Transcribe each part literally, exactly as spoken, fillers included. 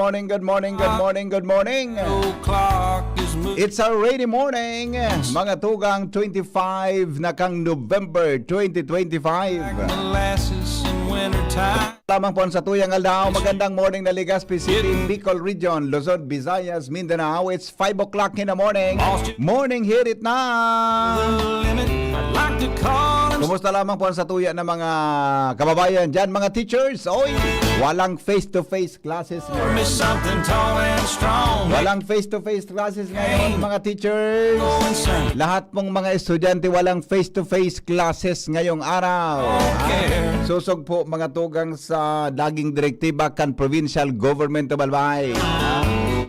morning, good morning, good morning, good morning. O'clock is moving. It's a rainy morning. Mga tugang, twenty-five na kang November twenty twenty-five. Molasses in wintertime. Lamang po ang satuyang aldaw. Magandang morning na Legazpi City, Bicol Region, Luzon, Visayas, Mindanao. It's five o'clock in the morning. Morning, hit it na. The limit. I'd like to call him. Kumusta lamang po ang satuya ng mga kababayan dyan, mga teachers? Oy, walang face-to-face classes ngayon. Miss something tall and strong. Walang face-to-face classes ngayon, mga teachers. Go insane. Lahat pong mga estudyante, walang face-to-face classes ngayong araw. Okay. Susog po, mga tugang, sa daging direktiba kan provincial government of Albay.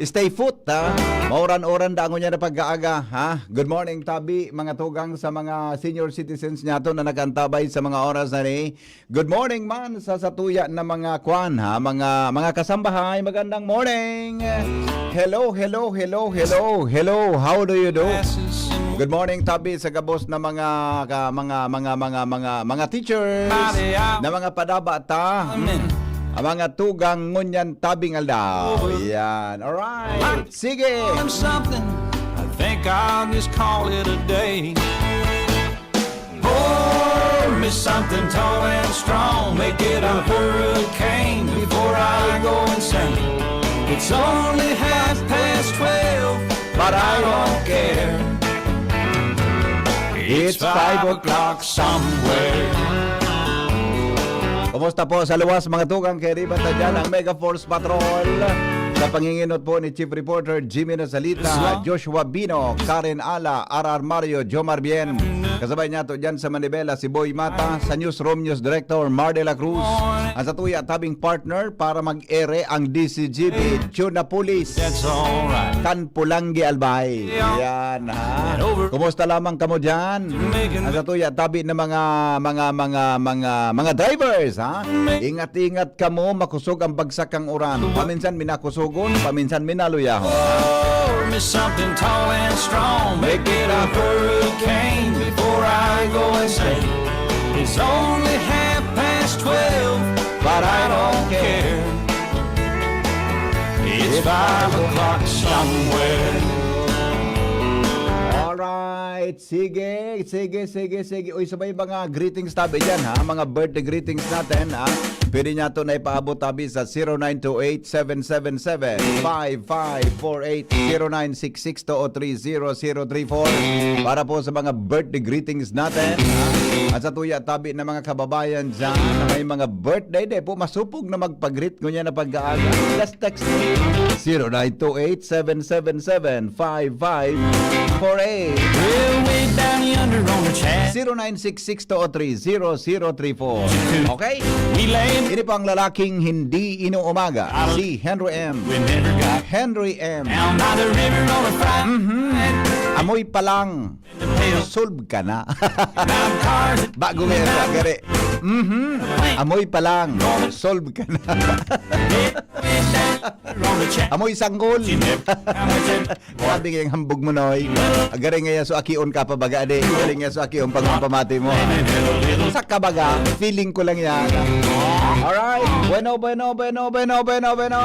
Stay put, ha? Mauran-uran da ngunyan na pag-aaga, ha? Good morning, tabi, mga tugang, sa mga senior citizens niyato na nag-antabay sa mga oras na ni. Good morning man sa satuya na mga kwan, ha? Mga, mga kasambahay, magandang morning. Hello, hello, hello, hello, hello. How do you do? Good morning, tabi, sa gabos na mga, ka-, mga, mga, mga, mga, mga teachers, na mga padaba ta. Amen. Ang mga tugang ngunyan tabing aldaw. Yan. Alright. Sige. Call him something. I think I'll just call it a day. Pour me something tall and strong. Make it a hurricane before I go insane. It's only half past twelve, but I don't care. It's five o'clock somewhere. Kumusta po sa luwas, mga tugang? Kairiba ta dyan ang Mega Force Patrol. Sa panginginot po ni Chief Reporter Jimmy Nazalita, Joshua Bino, Karen Ala, R R Mario, Jomar Bien. Kasabay niyato dyan sa Manibela, si Boy Mata, sa Newsroom, News Director, Mar de la Cruz. Ang satuya tabing partner para mag-ere ang D C G B, Jun Napolis. That's alright. Kan Pulanggi Albay. Yan, ha? Kumusta lamang kamo dyan? Ang satuya tabi na mga, mga, mga, mga, mga drivers, ha? Ingat-ingat kamo, makusog ang bagsak kang uran. Paminsan minakusogon, paminsan minaluyahon. Pour me something tall and strong. Make it a hurricane before I go insane. It's only half past twelve, but I don't care. It's five o'clock somewhere. Alright, sige, sige, sige, sige. Uy, sabay mga greetings tabi dyan, ha? Mga birthday greetings natin, ha? Pwede niyato na ipaabot tabi sa zero nine two eight, seven seven seven, five five four eight, zero nine six six two oh three zero zero three four. Para po sa mga birthday greetings natin, ha? At sa tuya tabi ng mga kababayan dyan na may mga birthday, di po masupog na magpa-greet ngunyan na pag-aaga. Just text me. Zero nine two eight, seven seven seven, five five four eight. We'll wait down yonder on the chat. Zero nine six six two oh three zero zero three four. Okay? We lay Ini po ang lalaking hindi inuumaga, si Henry M. We never got Henry M. Down by the river on a Friday. Mhm. Amoy pa lang. Solve ka na. Bago ngayon, gari. Mhm. Amoy pa lang. Solve ka na. Amoy sanggol. Sabi nga yung hambog mo, Noy. Gari nga yan, so akion ka pa baga, adi. Gari nga, so akion pag pamati mo. Sa kabaga, feeling ko lang yan. Alright. Bueno, bueno, bueno, bueno, bueno, bueno.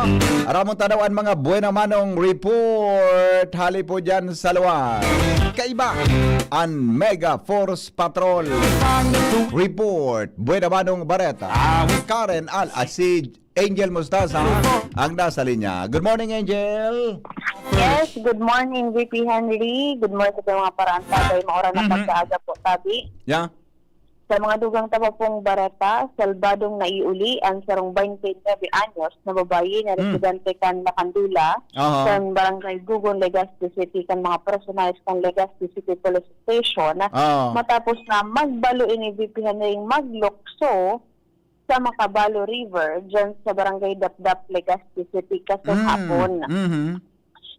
Aramon tanawan mga buena manong report. Hali po dyan sa luwas. Kaiba, ang Mega Force Patrol. Report. Buena manong Bareta. Karen Al, ah, si Angel Mostaza ang nasa linya. Good morning, Angel. Yes, good morning, V P Henry. Good morning sa mga paraantabay. Maura na pagkaaga po, tabi. Yeah. Sa mga dugang tapa pong bareta, salbadong naiuli ang sarong twenty-nine anyos na babayi na Mm. residente kan Lakandula, Aha. sa barangay Gugon, Legazpi City, kan mga personahes kan Legazpi City Police Station. Ah. Matapos na magbalo ini, V P Henry, maglukso sa Macabalo River, dyan sa barangay Dapdap, Legazpi City, kasong Mm. hapon. Mhm.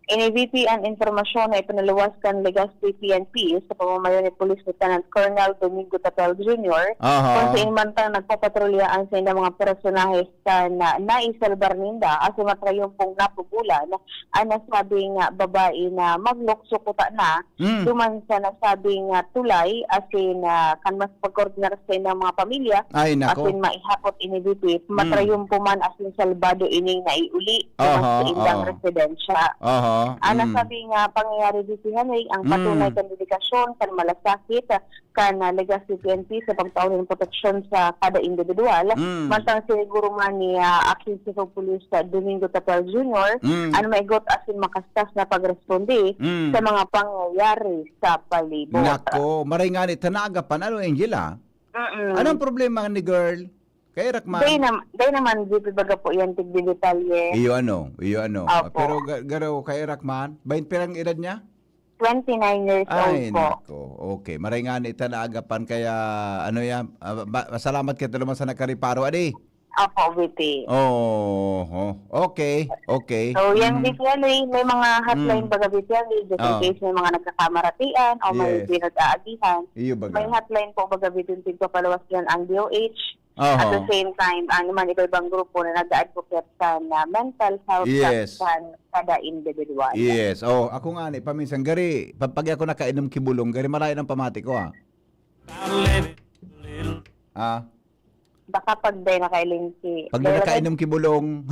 Ini V P ang impormasyon na ipinaluwas kan Legazpi P N P sa pamamayo ni Police Lieutenant Colonel Domingo Tapel Junior, Aha. kung saan mantang nagpapatrolya ang saindang mga personahe sa na, naisalbar ninda, asin matrayon pong napubulan ang nasabing, ah, babae na maglukso kuta na Mm. duman sa nasabing, ah, tulay, asin, ah, kan mas pagkoordinar sa saindang mga pamilya, Ay, nako. asin maihapot ini V P, matrayon po man asin salbado ining naiuli duman Aha, sa indang aha. residensya. Aha. Ang Mm. nasabing, ah, pangyayari, V P Henry, ang Mm. patunay kan dedikasyon, kan malasakit, kan, ah, Legazpi P N P sa pagtao nin proteksyon sa kada individual. Mm. Mantang siniguro man ni, ah, Acting Chief of Police, ah, Domingo Tapel Junior, Mm. ang maigot asin makastas na pagresponde Mm. sa mga pangyayari sa palibot. Nako, maray nga ni tanaga pa, ano, Angel, ah? Mm-mm. Anong problema ni girl? Kay Rakman? Day, nam- day naman, V P, baga po yan, tigdidetalye. Iyo ano, iyo ano. Opo. Pero ga- garo kay Rakman, bain pirang edad niya? Twenty-nine years Ay, old po. Nako. Okay, maray nga ni tanaagapan kaya, ano yan, ah, ba- salamat kita naman sa nagkariparo, adi. Opo, V P. Oh, okay, okay. So, yan, Mhm. V P, ano eh, may mga hotline Mm. baga, V P, ano eh, just in Oh. case may mga nagkakamaratian o may Yes. pinag-aagihan. Iyo baga. May hotline po baga, V P, yung tigpapaluwas yan ang D O H. Oho. At the same time, ang naman iba-ibang grupo na nag-a-advocate sa na mental health Yes. sa kada individual. Yes. Oh, ako nga ni paminsan gari, pag, pag ako nakainom ki bulong, gari marayo ang pamati ko, ah. Ah, Baka pag day nakailing si... pag nakainom ki bulong.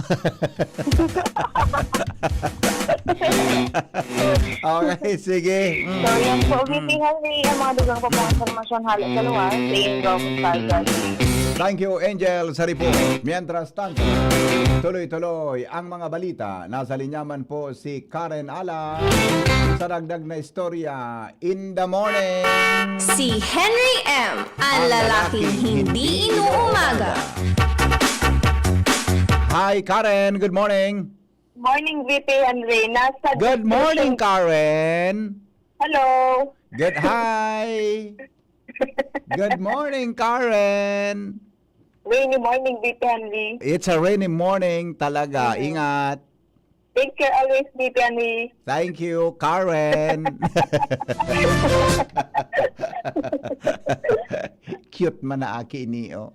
Okay, sige. Mm. So, yan po, V P Henry, ang mga dugang pa pong impormasyon halo sa luwas, sa Ingo Salvador. Thank you, Angel, sa report. Mientras tanto, tuloy-tuloy ang mga balita. Nasa linya man po si Karen Alan sa dagdag na istorya in the morning. Si Henry M, ang lalaking hindi inuumaga. Hi, Karen. Good morning. Morning, V P Henry. Nasa Good morning, description- Karen. Hello. Good, hi. Good morning, Karen. Rainy morning, V P Henry. It's a rainy morning talaga. Mhm. Ingat. Take care always, V P Henry. Thank you, Karen. Cute man na aki ni, oh.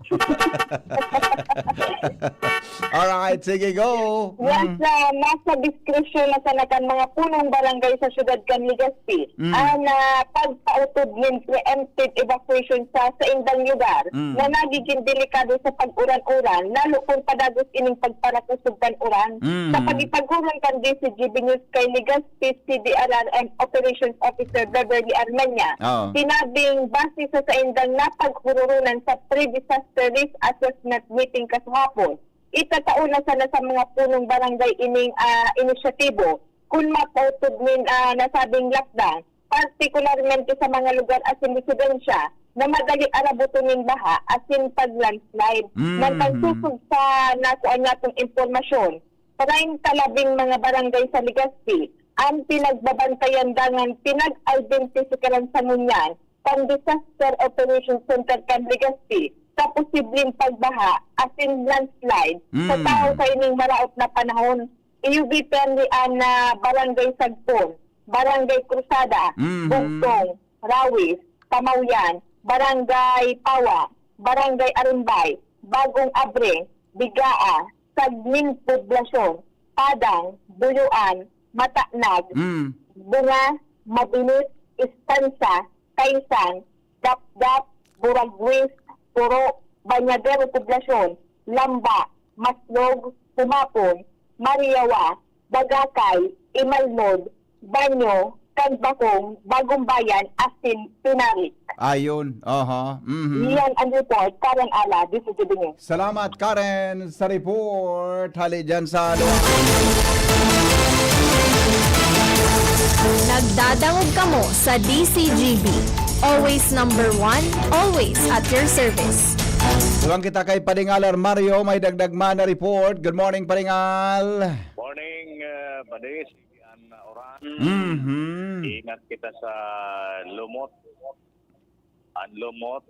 Alright, sige, go. Yes, Mm. na nasa diskresyon na sana kan mga punong barangay sa siyudad kan Legazpi Mm. ang, ah, pagpautod nin preemptive evacuation sa saindang lugar Mm. na nagiging delikado sa pag-uran-uran, lalo kung padagos ining pagparakosog kan uran. Mm. Sa pakikipaghuron kan D Z G B News kay Legazpi C D R R M Operations Officer Beverly Armenia, Oo. sinabing base sa saindang napaghururunan sa pre-disaster risk assessment meeting kasuhapon, itatao na sana sa mga punong barangay ining, ah, inisyatibo kun mapautod nin, ah, nasabing lockdown, partikularmente sa mga lugar asin residensya na madali arabuton nin baha asin pag-landslide. Mm. Mantang sosog sa nakuha niyatong impormasyon, treinta labing mga barangay sa Legazpi ang pinagbabantayan dangan pinag-identifikaran sa ngunyan kan Disaster Operation Center kan Legazpi sa posibleng pagbaha asin landslide sa Mm. tahaw kaining maraot na panahon. Iyo, V P Henry, ang, ah, Barangay Sagpon, Barangay Cruzada, Mhm. Bugtong, Rawis, Pamauyan, Barangay Pawa, Barangay Arumbay, Bagong Abre, Bigaa, Sagming Poblasyon, Padang, Buyuan, Matanag, Mm. Bunga, Mabinit, Estansa, Kaisan, Dapdap, Buragwis, Puro, Bañadero Poblasyon, Lamba, Maslog, Humapon, Mariawa, Bagakay, Imalnod, Banyo, San Bakong, Bagong Bayan, asin Pinarik. Ayun. Aha. Mhm. Iyan ang report. Karen Ala, D C G B News. Salamat, Karen, sa report. Hali dyan sa luwa. Nagdadangog kamo sa D C G B. Always number one, always at your service. Dugang kita kay Pading Al Armario, may dagdag man na report. Good morning, Pading Al. Morning, uh, Padis. Yan, uh, uran. Mhm. Ingat kita sa lumot. Ang lumot,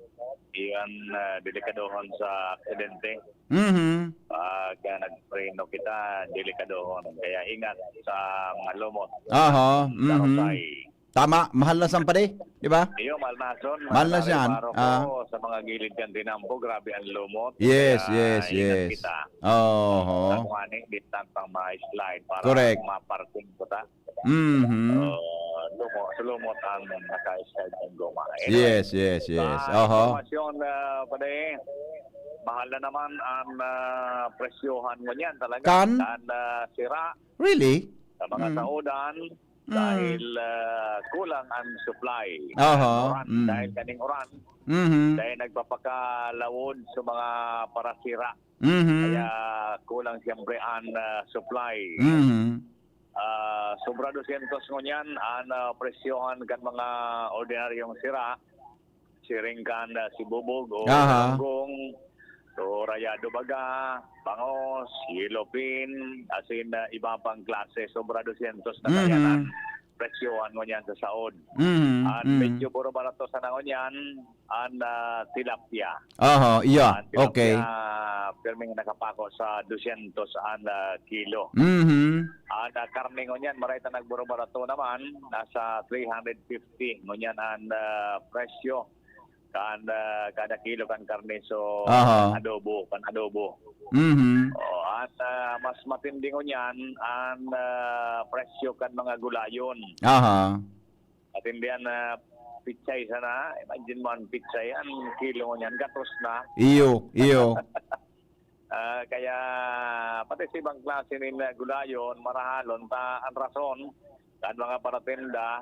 iyan, ah, delikadohon sa aksidente. Mhm. Pag, ah, nagpreno kita, delikadohon. Kaya ingat sa mga lumot. Aha, mhm. Karusay. Tama, mahal na san padi, di ba? Iyo, mahal na son, mahal na siya, paro ko, ah, sa mga gilid kan tinampo, grabe ang lumot. Yes, kaya yes, ingat yes. Kita. Oho. Sa kung ani, di tantang ma-slide para, correct, maparking ko ta. Mhm. Ah, lumo-, lumot ang naka-slide ng goma. Anyway, yes, yes, yes. Sa, oho, impormasyon, ah, pare, mahal na naman ang, ah, presyohan ngunyan talaga. Kan? Kan, ah, sira. Really? Sa mga, mm, saodan, mm, dahil, ah, kulang ang supply. Oho. Uran, mm, dahil kaning uran. Mhm. Dahil nagpapakalawod sa mga parasira. Mhm. Kaya kulang siyempre ang, ah, supply. Mhm. Ah, sobra dosyentos ngunyan ang, ah, presyohan kan mga ordinaryong sira. Siring kan, ah, sibubog o, aha, galunggong, o rayado baga, bangos, yellowfin, asin, ah, iba pang klase. Sobra dosyentos na, mhm, kaya na presyohan ngunyan sa saod. Mhm, an, mhm, medyo puro barato sana ngunyan, an, ah, tilapia. Aha, iya. An tilapia, okay, pirming nakapako sa dosyentos an, ah, kilo. Mhm. An, ah, karne ngunyan, maray ta nagburo-barato naman, nasa three hundred fifty ngunyan an, ah, presyo kan, ah, kada kilo kan karne. So, aha, kan adobo, kan adobo. Mhm. O, an, ah, mas matindi ngunyan an, ah, presyo kan mga gulayon. Aha. At hindi yan, ah, pitsay sana. Imagine mo ang pitsay, ang kilo niyan, gatos na. Iyo, iyo. Ah, kaya pati sa ibang klase nin, ah, gulayon, marahalon ta, ang rason, kan mga paratinda,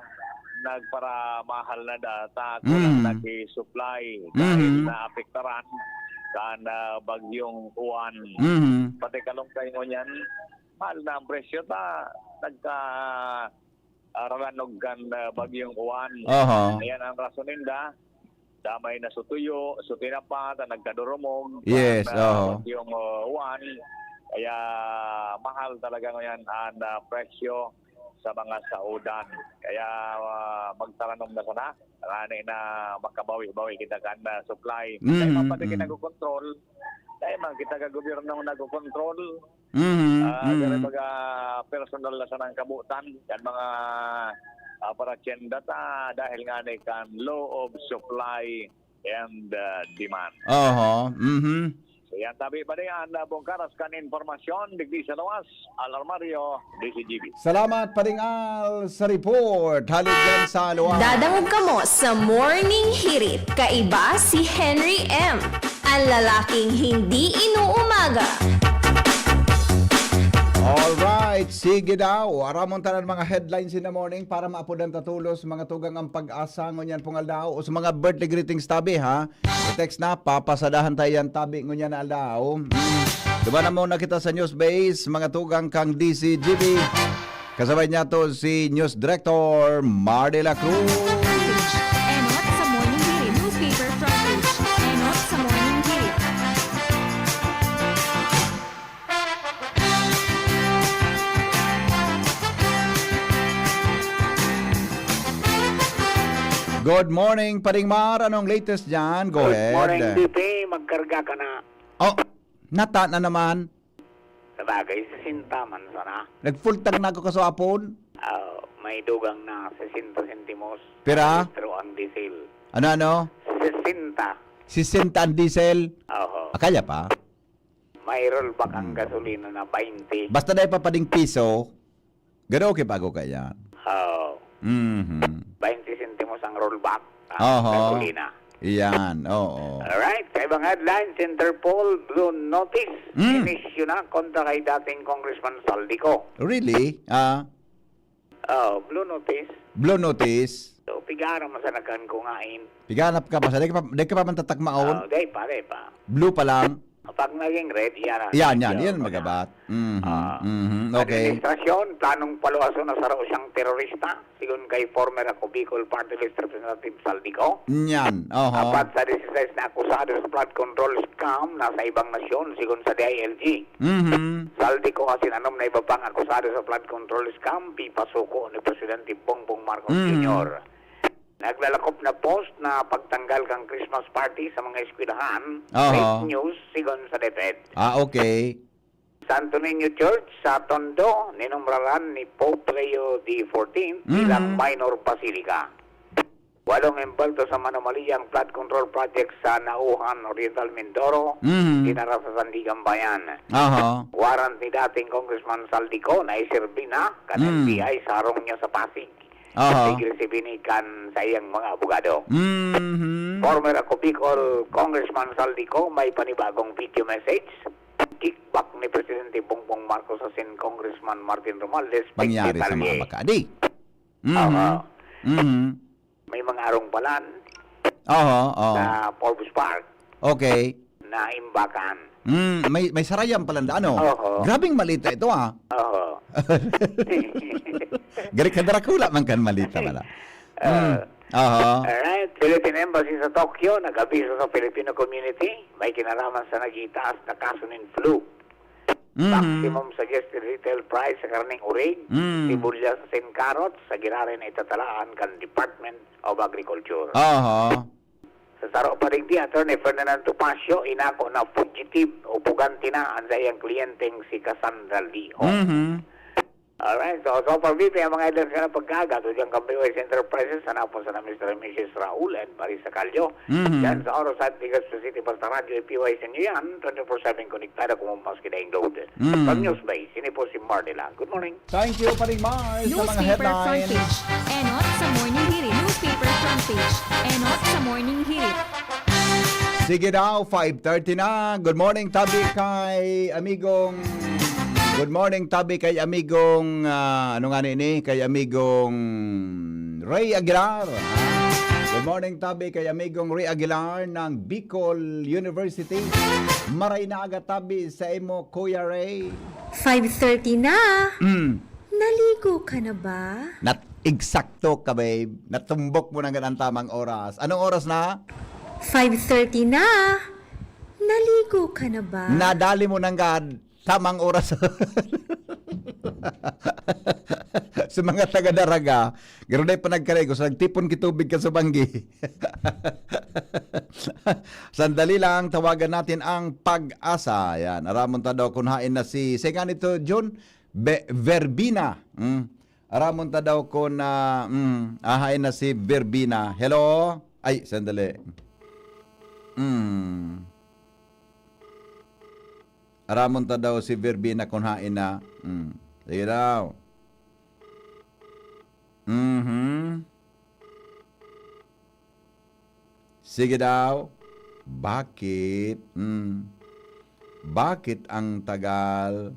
nagparamahal na data, kulang, mm, nag-supply dahil, mm, naapektaran kan, ah, bagyong Juan. Mm. Pati kalunggay ngunyan, mahal na ang presyo ta, nagka, ah, raranog kan, ah, bagyong Juan. Aha. Ayan ang rason ninda. Damay na sa tuyo, sa tinapa, ta nagkadurumog, yes, kan, ah, aha, bagyong, ah, Juan. Kaya mahal talaga ngayon ang, ah, presyo sa mga saudan. Kaya, ah, magtaranom na sana. Ngani na makabawi-bawi kita kan, ah, supply. Mm, kaya man pati, mm, nagkokontrol. Kaya man kita ka gobyerno nagkokontrol. Mhm, ah, mhm. Pero baga personal na sanang kabutan, kan mga, ah, paratyenda ta, dahil nga ni kan law of supply and, ah, demand. Oho, mhm. So, yan, tabi pa rin ang, ah, bungkaras kan impormasyon, digdi sa luwas, Al Armario, D C G B. Salamat, Pading Al, sa report. Halid yan sa luwas. Dadangog kamo sa Morning Hirit. Kaiba si Henry M. Ang lalaking hindi inuumaga. Alright, sige daw. Aramon tanan mga headlines in the morning para maapodan ta tolos, mga tugang ang pag-asa ngunyan pong aldaw. O sa mga birthday greetings tabi, ha? I-text na, papasadahan tayo yan tabi ngunyan na aldaw. Mm. Diba na muna kita sa news base, mga tugang kang D C G B. Kasabay niya to si News Director Mar de la Cruz. Enot sa Morning Hirit. Newspaper front page. Enot sa Morning Hirit. Good morning, Paring Mar. Anong latest dyan? Go ahead. Good morning, D P. Magkarga ka na. Oh, nata na naman. Sabagay, sesenta man sana. Nag-full tank na ako kaswapon. Ah, may dugang na sesenta sentimos. Pira? Litro ang diesel. Ano, ano? Sesenta. Sesenta ang diesel? Oho. Ah, kaya pa? May rollback ang, hmm, gasolina na baynte. Basta dahil pa pading piso, garo okay bago kaya. Oo. Mhm. Baynte sentimos ang rollback, ah, oho, gasolina. Iyan, oo. Alright, sa ibang headlines, Interpol, Blue Notice, mm, inisyu na kontra kay dating Congressman Zaldy Co. Really? Ah? Oh, blue notice. Blue notice. So, pigara man sa nagkan ko ngain. Piganap ka pa sa, di ka pa, di ka pa man tatakmaon. Oh, day pa, day pa. Blue pa lang. Pag naging red, yan ang Yan, medyo yan, yan ano. magabat. Mhm, Ah. mhm, okay. Administrasyon, planong paluwason na saro siyang terorista, sigon kay former ako Bicol Party List Representative Saldico. Yan, oho. Apat sa disisais na akusado sa flood control scam nasa ibang nasyon, sigon sa D I L G. Mhm. Saldico asin anom na iba pang akusado sa flood control scam, pipasuko ni Presidente Bongbong Marcos Mm. Junior. Naglalakop na post na pagtanggal kan Christmas party sa mga eskwelahan. Aha. Fake news, sigon sa DepEd. Ah, okay. Santo Niño Church sa Tondo, ninumbraran ni Pope Leo the fourteenth bilang Mhm. minor basilica. Walong embulto sa manomaliyang flood control project sa Nauhan, Oriental Mindoro, Mhm. dinara sa Sandiganbayan. Aha. Warrant ni dating Congressman Saldico na iserbi na kan Mm. N B I sa harong niya sa Pasig. Aha. Sige, resibi ni kan sa iyang mga abogado. Mhm. Former ako Bicol Congressman Saldico may panibagong video message. Kickback ni Presidente Bongbong Marcos asin Congressman Martin Romualdez. Mangyari sa mga Pigdetalye. Makadi. Mhm. Aha. Mhm. May mga arong palan Oho, oho. sa Forbes Park Okay. na imbakan. Mm, may may sarayam pala na ano. Oho. Grabing malita ito ah. Oo. Gari ka Dracula man kan malita pala. Mm. Ah. Oho. Alright, Philippine Embassy sa Tokyo nag-abiso sa Filipino community may kinalaman sa nagitaas na kaso nin flu. Mhm. Maximum suggested retail price sa karneng urig, Mm. sibuyas asin carrots sa giraray na itatalaan kan Department of Agriculture. Oho. Sa saro pa digdi, Attorney Ferdinand Topacio, inako na fugitive o pugante na ang saiyang kliyenteng si Cassandra Leon. Mhm. Alright, so, so far, B P, ang mga idol sa pagkaga, to dyan kang P Y S Enterprises, hanapon sa na Mister and Missus Raul and Marisa Callo. Mhm. Yan sa oras at Legazpi City, basta radyo, P Y S inyo yan, twenty-four seven konektado kung maski daing load. Mm. From Newsbase, ini po si Marnila. Good morning. Thank you, Paring Mars, sa mga Newspaper front headlines. page. Enot sa Morning Hirit. Newspaper front page. Enot sa Morning Hirit. Sige daw, five thirty na. Good morning, tabi kay amigong... Good morning, tabi kay amigong... ah, ano nga ni? Kay amigong Ray Aguilar. Good morning, tabi kay amigong Ray Aguilar ng Bicol University. Maray na aga, tabi sa imo, Kuya Ray. Five thirty na. Mm. Naligo ka na ba? Nat eksakto ka, babe. Natumbok mo na ang tamang oras. Anong oras na? Five thirty na. Naligo ka na ba? Nadali mo nang gad tamang oras. Sa mga taga-Daraga, garo na panagkarego, sa nagtipon kitubig ka sa banggi. Sandali lang, tawagan natin ang pag-asa. Yan, aramon ta daw kung hain na si, sa nga nito, Jun, Be- Verbina. Mm. Aramon ta daw kung na, mm, ahain na si Verbina. Hello? Ay, sandali. Mm. Aramon ta daw si Verbina kung hain na. Mm. Sige daw. Mhm. Sige daw. Bakit? Mm. Bakit ang tagal?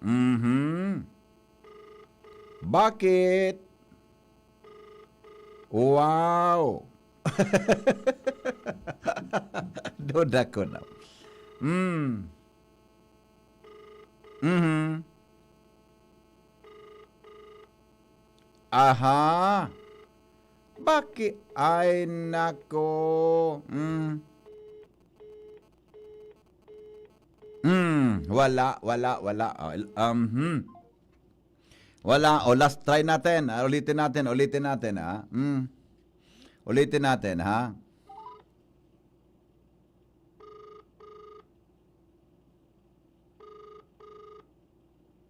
Mhm. Bakit? Wow! Duda ko na. Mm. Mhm. Aha. Bakit? Ay, nako. Mm. Mm, wala, wala, wala. Oh, il- um, hmm. Wala. O, last try natin. Ah, ulitin natin, ulitin natin, ha? Mm. Ulitin natin, ha?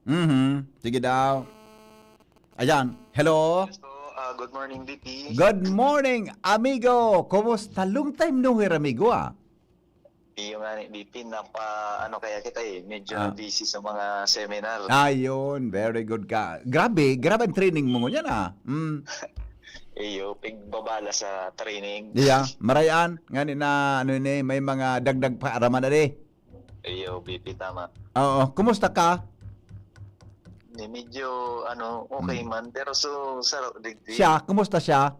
Mhm. Sige daw. Ayan. Hello? Yes po. Ah, good morning, B P. Good morning, amigo. Kumusta? Long time no hear, amigo, ah. Iyo nga ni B P, napa, ano kaya kita eh, medyo Ah. busy sa mga seminar. Ayun, very good ka. Grabe, grabe ang training mo ngunyan, ah. Mm. Iyo, pigbabala sa training. Iya, marayan. Ngani na, ano ni, may mga dagdag pa araman na di. Iyo, B P, tama. Oo, kumusta ka? Ni medyo ano, okay Mm. man, pero so saro digdi. Siya, kumusta siya?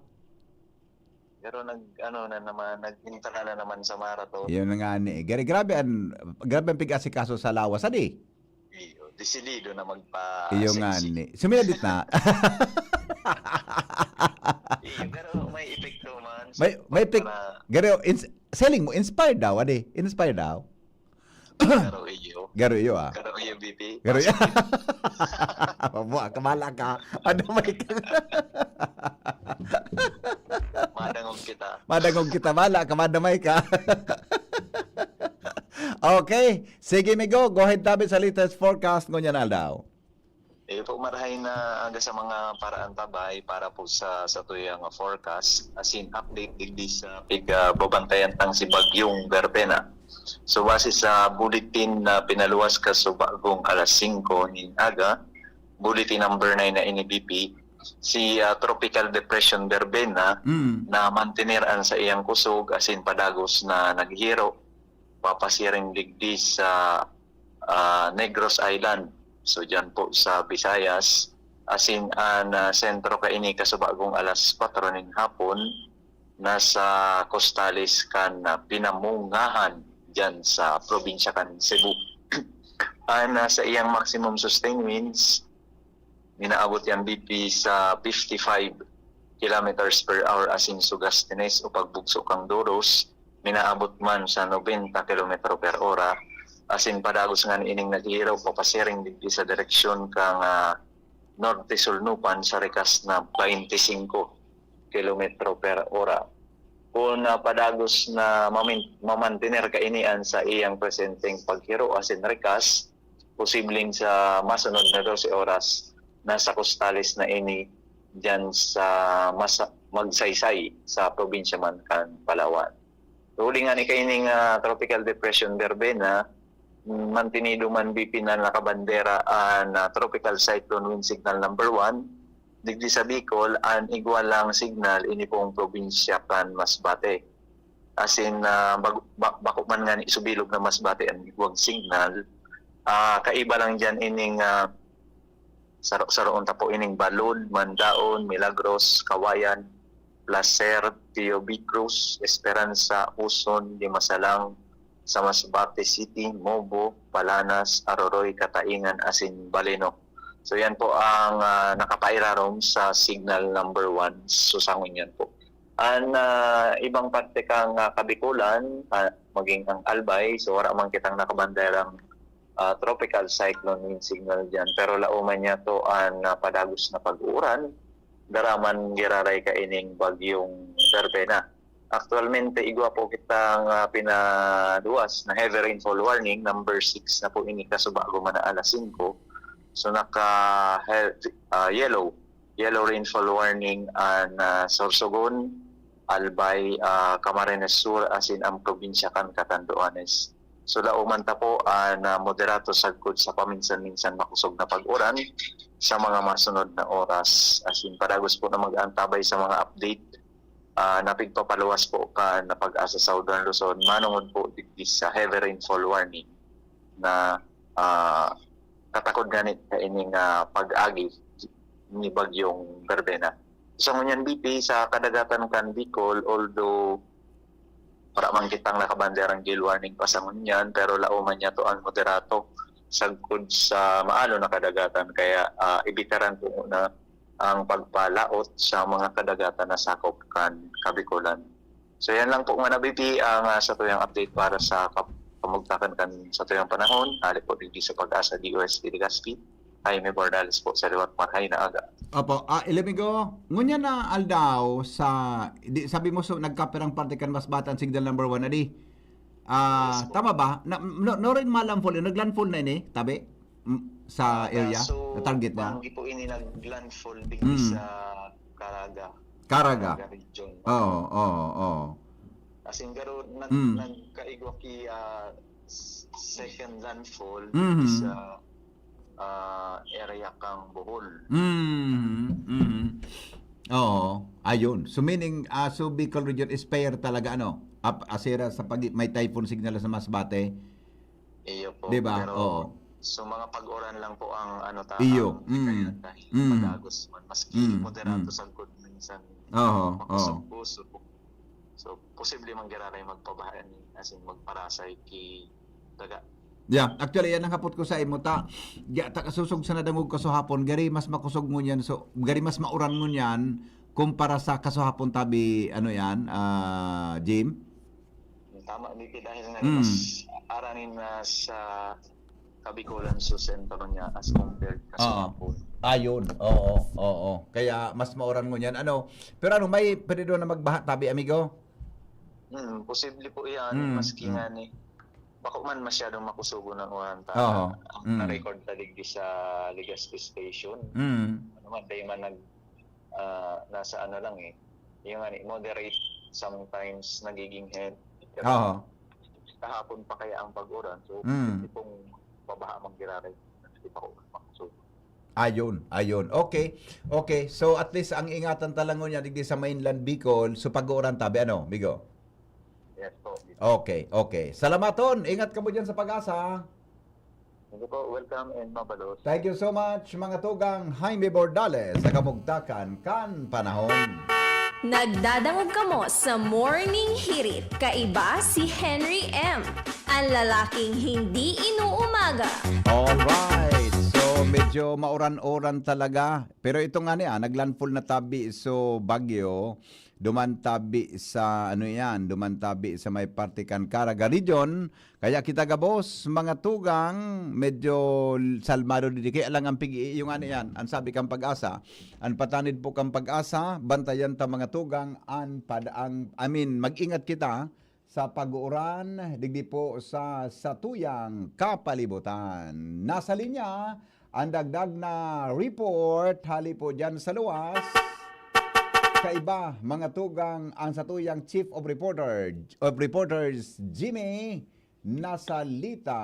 Pero nag ano na naman, nag-entra na naman sa marathon. Yun na nga ni. Gari, grabe ang grabe ang pig-asikaso sa lawas, adi. Iyo, desidido na magpa Iyo nga sexy. ni. Suminadit na. Iyo, pero may epekto man. May may pic, Para gari, ins, selling mo, inspired daw, adi. Inspired daw. Pero iyo. Garo iyo ah. Pero iyo, B P. Garo iyo. Mabuha ka, bala ka. Ano may ka? Madangog kita. Madangog kita, bala ka, madamay ka. Okay. Sige, Migo. Go ahead tabi sa latest forecast ngunyan aldaw. Iyo po, marahay na aga sa mga paraantabay para po sa satuyang forecast, as in update digdi sa pigbabantayan tang si Bagyong Verbena. So base sa bulletin na pinaluwas kasubagong alas singko nin aga, bulletin number nine na ini, B P, si ah, Tropical Depression Verbena Mm. na mantener an sa iyang kusog, as in padagos na naghihiro papasiring digdi sa ah, Negros Island. So diyan po sa Visayas, as in an ah, sentro kaini kasubagong alas kwatro nin hapon, nasa kostales kan ah, Pinamungahan diyan sa probinsya kan Cebu. An ah, sa iyang maximum sustained winds, minaabot yan, B P, sa fifty-five kilometers per hour, as in sugas tines o pagbugso kang doros, minaabot man sa nobenta kilometro per ora, as in padagos nga ining naghihiraw papasiring digdi sa direksyon kang ah, norte sulnupan sa rikas na twenty-five kilometro per ora. Kung ah, padagos na mamin- mamantener kainian sa iyang presenteng paghiro asin rikas, posibleng sa masunod na dose oras, nasa kostales na ini diyan sa masa- Magsaysay sa probinsya man kan Palawan. Huli nga ni kaining ah, Tropical Depression Verbena, mm, mantinido man, B P, na nakabandera an ah, Tropical Cyclone Wind Signal number one. Digdi sa Bicol, an igwa lang signal ini pong probinsya kan Masbate. As in, ah, bag- ba- bako man nga ni subilog na Masbate an igwang signal, ah, kaiba lang diyan ining ah, saro-saroon ta po ining Balud, Mandaon, Milagros, Kawayan, Placer, Pio Bicruz, Esperanza, Uson, Dimasalang, sa Masbate City, Mobo, Palanas, Aroroy, Kataingan, asin Baleno. So yan po ang ah, nakapairarom sa signal number one. So sa ngunyan po. An ah, ibang parte kang ah, Kabikulan, ah, maging ang Albay, so wala man kitang nakabanderang ah, tropical cyclone wind signal diyan. Pero laoman niya to an ah, padagos na pag-uuran, daraman giraray kaining bagyong Verbena. Aktualmente, igwa po kitang ah, pinaduwas na heavy rainfall warning, number six na po ini kasubago man na alas singko. So naka he- ah, yellow, yellow rainfall warning an ah, Sorsogon, Albay, ah, Camarines Sur, asin ang probinsya kan Catanduanes. So laoman ta po an ah, moderato sagkod sa paminsan-minsan makusog na pag-uran sa mga masunod na oras. Asin padagos po na mag-antabay sa mga update ah, na pigpapaluwas po kan Pag-asa Southern Luzon, manongod po digdi sa heavy rainfall warning na ah, katakod ngani kaining ah, pag-agi ni Bagyong Verbena. Sa ngunyan, B P, sa kadagatan kan Bicol, although wala man kitang nakabanderang gale warning pa sa ngunyan, pero laoman niya to an moderato sagkod sa maalo na kadagatan. Kaya ah, ibitaran po muna ang pagpalaot sa mga kadagatan na sakop kan Kabikulan. So yan lang po muna, B P, ang ah, satuyang update para sa kap- kamugtakan kan satuyang panahon. Hali po digdi sa Pag-asa D O S T Legazpi, Jaime Bordales po sa liwat, marhay na aga. Opo, ah, Ilamigo, ngunyan na aldaw sa, di, sabi mo, so, nagkapirang parte kan Masbate an signal number one, adi? Ah, Yes po. Tama ba? Na, no, no rin malandfall, naglandfall na ini, tabi? Mm, sa Ah, area? so, Na target na? Hindi po ini nag-landfall digdi Mm. sa Caraga. Caraga. Caraga region. Oo, oo, oo. As in, garo, nag, Mm. nagkaigwa ki ah, s- second landfall Mhm. sa ah, area kang Bohol. Mm, mm. Oo, ayun. So meaning, ah, so Bicol region is fair talaga, ano? Ap, asira sa pag may typhoon signal sa Masbate, Iyo po. 'di ba? Pero Oo. So, mga pag-uran lang po ang ano ta, Iyo, ang mm, hikayat dahil mm, madagos man. Maski mm, moderato mm, sagkod minsan, oho, oo, makusog-kusog. So, posible man giraray magpabaha ni, as in, magparasay ki daga. Yeah, actually, yan ang hapot ko sa imo ta. Diya, ta kasosog sa nadangog ka so hapon, gari mas makusog ngunyan, so, gari mas mauran ngunyan kumpara sa kasuhapon tabi, ano yan, ah, Jim? Tama, Miki, dahil nga Mm. mas aranin na sa Kabikulan, Susen, Tanonya as compared ka sa Oo. Hapon. Ayun, oo, oo. Kaya mas mauran ngunyan. Ano, pero ano, may pwede doon na magbaha tabi, amigo? Hmm, posible po yan, Mm, maski mm. nga ni, bako man masyadong makusugo ng ulan ta, Oo. ang Mm. na-record ta digdi sa Legazpi Station. Mm. Ano man, dahil man nag, ah, nasa ano lang eh, yung ano, moderate, sometimes nagiging heavy. Pero Oo. kahapon pa kaya ang pag-uran, so, Mm. posible pong pabaha manggiraray. Hindi pa ko makusugo. Ayun, ayun. Okay. Okay. So, at least, ang ingatan ta lang ngunyan, digdi sa mainland Bicol, so pag-uuran tabi, ano, Migo? Yes po. Okay, okay. Salamaton. Ingat kamo dyan sa Pag-asa. Hindi po. Welcome and mabalos. Thank you so much, mga tugang Jaime Bordales, sa Kamugtakan kan Panahon. Nagdadangog kamo sa Morning Hirit. Kaiba si Henry M, ang lalaking hindi inuumaga. Alright. So, medyo mauran-uran talaga. Pero ito nga ni, ah, naglandfall na tabi so bagyo, duman tabi sa, ano yan, duman tabi sa may parte kan Caraga Region. Kaya kita gabos, mga tugang, medyo salmado didi. Kaya lang ang pig-, yung ano yan, ang sabi kang Pag-asa, ang patanid po kang Pag-asa, bantayan ta mga tugang, an pad-, ang, I mean, mag-ingat kita sa pag-uuran, digdi po sa satuyang kapalibutan. Nasa linya, ang dagdag na report, hali po dyan sa luwas. Kaiba, mga tugang, ang satuyang Chief of Reporter, of Reporters, Jimmy Nasalita.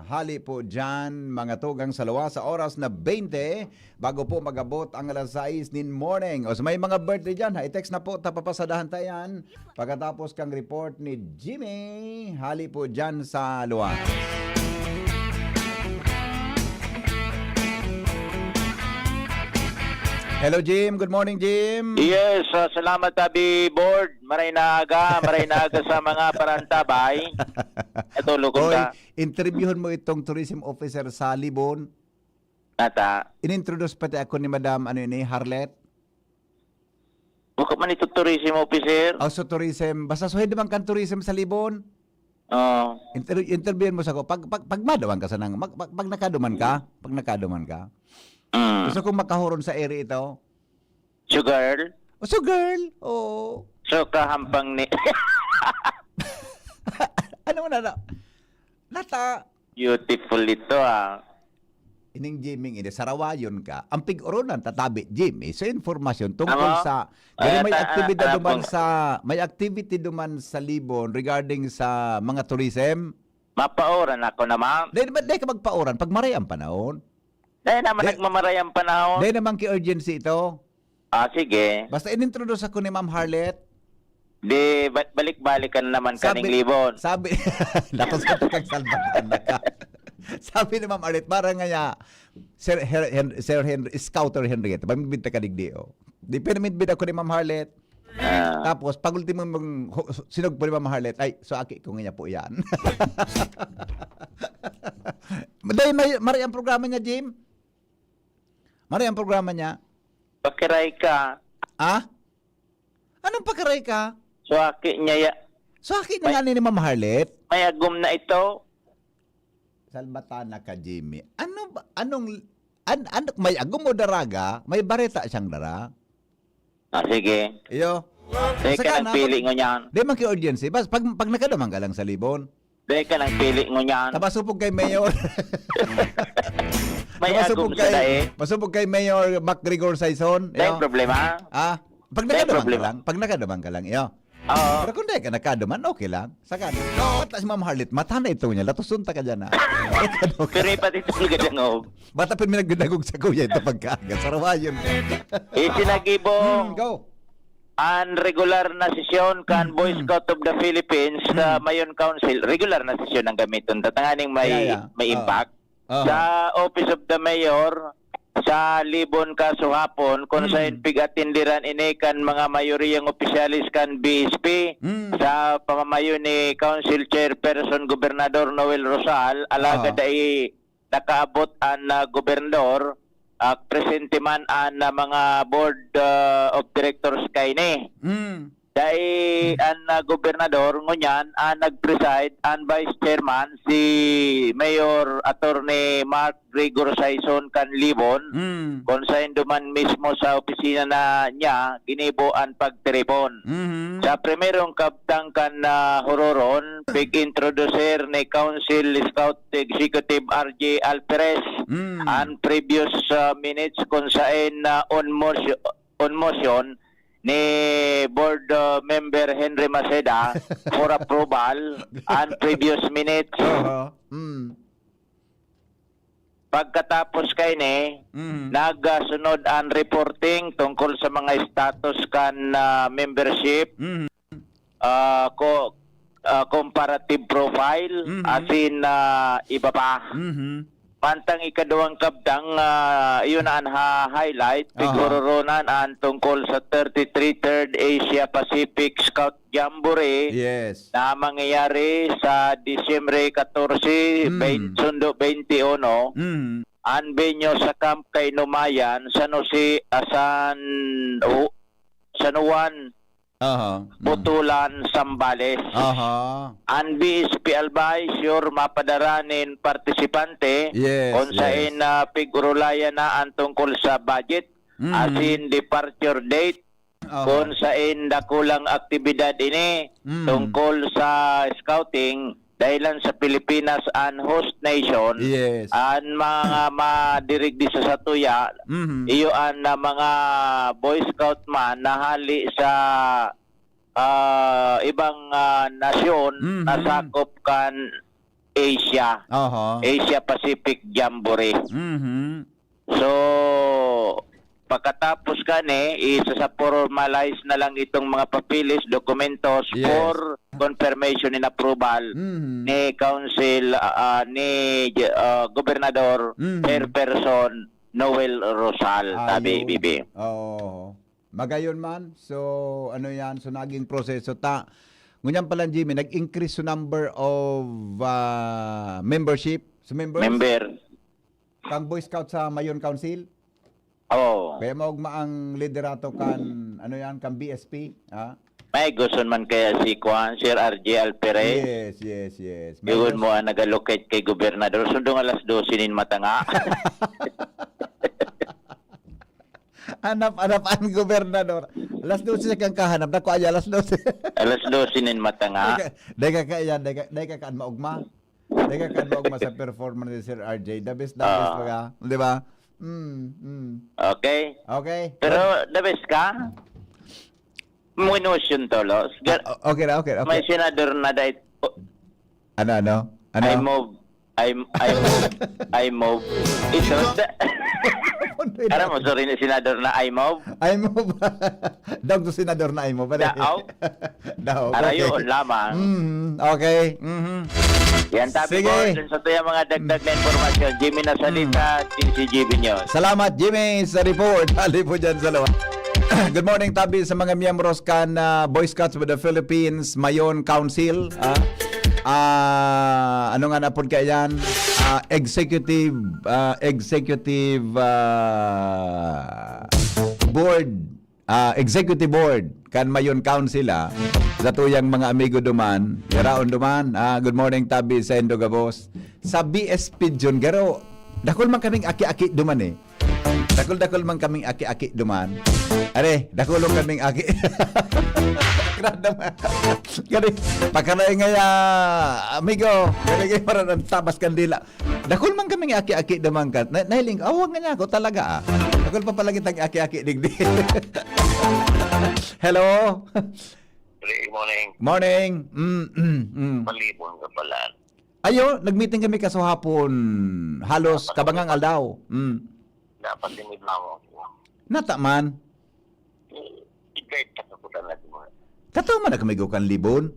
Hali po dyan, mga tugang, sa luwas, sa oras na twenty, bago po magabot ang alas sais nin morning. O sa may mga birthday dyan, ha, i-text na po, tapapasadahan ta yan. Pagkatapos kang report ni Jimmy, hali po dyan sa luwas. Hello, Jim. Good morning, Jim. Yes, ah, salamat, Abi Board. Maray na aga, maray na aga sa mga parantabay. Ito, lukon Oy, ka. Interviewon mo itong tourism officer sa Libon. Ata. Inintroduce pati ako ni Madam, ano ini, Harlet. Bako man ito tourism officer. Oh, so tourism. Basta suhay naman kan tourism sa Libon. Oo. Inter-, interviewin mo sa ko. Pag, pag, pag madawan ka sa nang, mag-, pag, pag nakaduman ka, pag nakaduman ka. Mm. Gusto kong makahuron sa ere ito. So girl? Oh, so girl. Oo. So kahampang ni Ano mo na na? Nata. Beautiful ito, ah. Ining Jimmy, ini, sarawayon ka. Ang pig-urunan, tatabi, Jimmy. So, informasyon tungkol Ano? sa, Ay, pero may ata-, aktibidad ano duman pong sa, may activity duman sa Libon regarding sa mga tourism. Mapauran ako naman. Dahil ba, dahil ka magpauran, pag maray ang panahon. Dahil naman Di-, nagmamaray ang panahon. Dahil naman ki-urgency ito. Ah, sige. Basta inintroduce ako ni Ma'am Harlet. Di, ba-, balik-balikan na naman Sabi, kaning Libon. sabi, naku, sa tukang salbatan na ka. Sabi ni Ma'am Harlet, parang nga niya, Sir Her-, Hen-, Sir Henry, Scouter Henrietta, pamibinta ka digdi, oh. Di, pinamidbid ako ni Ma'am Harlet. Ah. Tapos, pag ultimo mong hu-, sinugpo ni Ma'am Harlet, "Ay, so aki ko nga niya po yan." Dahil may, mari ang programa niya, Jim. Mari ang programa niya. Pakiray ka. Ah? Anong pakiray ka? Swaki niya ya. Swaki na May nga ni Ma'am Harlet. May agom na ito. Salbatana ka, Jimmy. Ano ba? Anong, an-, ano, may agom o daraga? May bareta siyang dara? Ah, sige. Iyo. Teka Saka lang, na, pili pag, ngunyan. Di man ki-urgency. Bas, pag, pag nakaduman ka lang sa Libon. Teka lang, pili ngunyan. Tabasupog kay Mayor. May Tabasupog agom sa kay, dae. Pasupog kay Mayor Mac Rigor Saison. May Iyo. problema. Ah, pag May nakaduman ka problema. lang, pag nakaduman ka lang, iyo. Oo. Pero kung di ka nakaduman, okay lang. Saka, mata si Ma'am Harlet, mata na ito niya, latuson ta ka dyan, ha? Pero ipatitong ka dyan, oh. Bata pa may nagdadagog sa kuya ito pagkaaga. Sarawayon. Isinagibong Hmm, go. ang regular na sesyon kan Hmm, Boy hmm. Scout of the Philippines sa Hmm. Mayon Council. Regular na sesyon ang gamiton. Tatanganing may, Yeah, yeah. may Oo. impact. Aha. sa Office of the Mayor sa Libon kasuhapon, kung Mm. saen pig-atenderan ini kan mga mayoriyang opisyales kan B S P, Mm. sa pamamayo ni Council Chairperson Gobernador Noel Rosal, alagad Aha. dai nakaabot an, ah, gobernador, ah, presente man an, ah, mga board, ah, of directors kaini. Mm. Dai an, ah, gobernador, ngunyan, an nag-preside, an vice chairman, si Mayor Attorney Mark Gregor Saison kan Libon, Mm. kung saen duman mismo sa opisina na niya, ginibo an pagtiripon. Mhm. Sa primerong kabtang kan, ah, huroron, pig-introducer ni Council Scout Executive R J Alperes Mm. an previous, ah, minutes kung saen na on motion, on motion ni Board, ah, Member Henry Maceda for approval an previous minutes. Aha. Mm. Pagkatapos kaini, Mhm. nagsunod an reporting tungkol sa mga status kan, ah, membership, Mhm. ah, ko, ah, comparative profile, Mhm. asin, ah, iba pa. Mhm. Mantang ikaduwang kabtang, ah, iyon na an ha-highlight, Aha. pighururonan an tungkol sa thirty-three Third Asia Pacific Scout Jamboree Yes. na mangyayari sa Disyembre katorse, Mm. bain-, sundo bainti uno. Mm. An venue sa Camp Kainumayan, San Jose, ah, San, U-, San Juan, Aha. Mm. Butulan, Zambales. Aha. An B S P Albay, sure mapadara nin partisipante Yes, kung saen yes. na pig-orolayan na an tungkol sa budget, Mm. asin departure date, Aha. kung saen dakulang aktibidad ini Mm. tungkol sa scouting, dahelan sa Pilipinas an host nation, Yes. an mga madirigdi sa satuya, Mhm. iyo an, ah, mga Boy Scout man na hali sa, ah, ibang, ah, nasyon na Mhm. sakop kan Asia, Aha. Asia Pacific Jamboree. Mhm. So, pagkatapos kan, eh, isa sa formalize na lang itong mga papeles, documentos Yes. for confirmation and approval Mhm. ni Council, ah, ni J-, ah, Gobernador Mhm. Chairperson Noel Rosal, tabi, Ayun. B B. Oo. Magayon man. So, ano yan? So, naging proseso ta. Ngunyan pa lang, Jimmy, nag-increase sa number of, ah, membership. Sa members? Member. Kang Boy Scout sa Mayon Council? Oo. Kaya maugma ang liderato kan, ano yan, kan B S P, ha? May gusto man kaya si Kuan, Sir R J Alpere? Yes, yes, yes. May Yun gusto mo ang nag-allocate kay Gobernador. Sundong alas dose nin matanga. Hanap-hanap ang gobernador. Alas dose siya kang kahanap. Naku, ay, alas dose. Alas dose nin matanga. Dai ka, dai ka kaiyan, dai ka, dai ka kaan maugma. Dai ka kaan maugma sa performance ni Sir R J. The best, the best Ah. baga. Di ba? Mm, mm. Okay. Okay. Pero the best ka? Minus yun, Tolos. Ah, o-, okay na, okay, okay. May senador na dahil, Ano, ano? Ano? I move. I, I move. I move. Ito. Ano yun? Aram mo, sorry, ni senador na I move. I move. Daog sa senador na I move. Pare. Daaw? Daog. Arayon Okay. lamang. Mm, okay. Mhm. Yan, tabi Sige. po, dun sa tuyang mga dagdag na impormasyon. Jimmy Nasalita, Mm. T C G B News. Salamat, Jimmy, sa report. Hali po dyan sa luwa. Good morning, tabi sa mga miyembros kan, ah, Boy Scouts of the Philippines, Mayon Council. Ah, ah, ano nga na po kaya yan? Ah, executive, ah, executive, ah, board, ah, executive board kan Mayon Council, ah. Sa tuyang mga amigo duman, yaraon duman. Ah, good morning, tabi sa Indo Gabos. Sa B S P Jun, garo, dakul man kaming aki-aki duman, eh. Dakul-dakul man kaming aki-aki duman. Are, dakulon kaming aki. Grabe naman. Gani, pagkalaing nga, amigo, gani kayo parang ang tabas kandila. Dakul man kaming aki-aki duman ka. Na, nahiling, awag nga niya ako talaga, ah. Dakul pa pala kitang aki-aki digdi. Hello? Good morning. Morning. Mm, mm, mm. Malibon ka pala. Ayo, nag-meeting kami kasuhapon. Halos Dapat kabangang aldaw. Mm. Dapat din ibawa ko. Nata man. Eh, i-guide ka sa kuda na di mo. Kataw man na kami gukan Libon.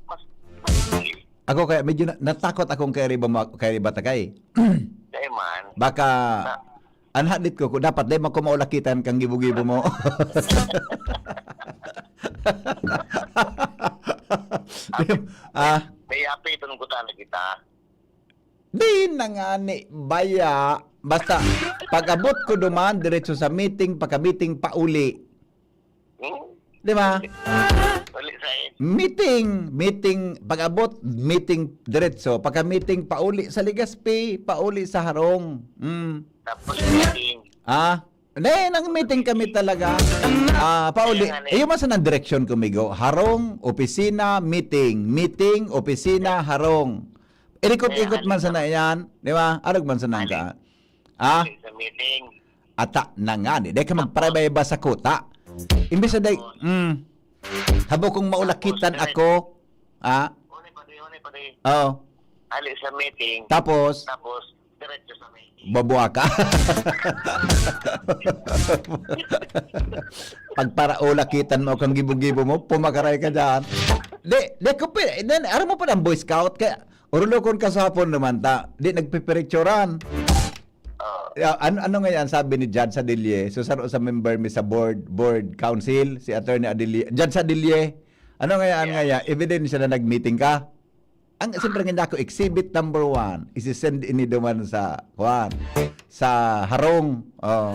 Mas, mas, Ako kaya medyo na-, natakot akong kairiba mo, kairiba ta kay. Dai man. Baka, Na- an hadit ko, kung dapat dai man ko maulakitan kang gibo-gibo mo. Ah, May apiton ko sana kita. Di na nga ni baya. Basta, pag-abot ko duman, diretso sa meeting, pagka-meeting, pauli. Hmm? Di ba? Uli sa Meeting, meeting, pag-abot, meeting diretso. Pagka-meeting, pauli sa Legazpi, pauli sa Harong. Mm. Tapos meeting. Ah, hindi, nang meeting kami talaga. Ah, pauli. Kaya nga, eh. Iyo man sa nang direksyon kumigo. Harong, opisina, meeting. Meeting, opisina, harong. Irikot-ikot Kaya man nga, sana yan. Di ba? Arog man sana Ano? ka. Ah? Sa meeting. Ata na nga ni. Dai ka magparabay-ba sa kuta. Imbis na dai, mm, habo kong maulakitan Tapos, ako. Ah? Uli pa di, uli pa di. Oo. Ali sa meeting. Tapos? Tapos, diretso sa meeting. Babuwa ka. Pagparaulakitan mo kang gibo-gibo mo, pumakaray ka dyan. Di, di ko pi-, then, aram mo pa ng Boy Scout, kaya urulokon ka sa hapon naman ta. Di nagpipiritsuran. Ah. Ya, ano, ano nga yan sabi ni Judge Adilye? So, saro sa member mi sa board, board council, si Attorney Adilye. Judge Adilye, ano nga yan, Yeah. nga yan? Ebidensya na nag-meeting ka? Ang, siyempre, nga ako, exhibit number one, isi-send ini duman sa, kuwan, sa harong. Oh.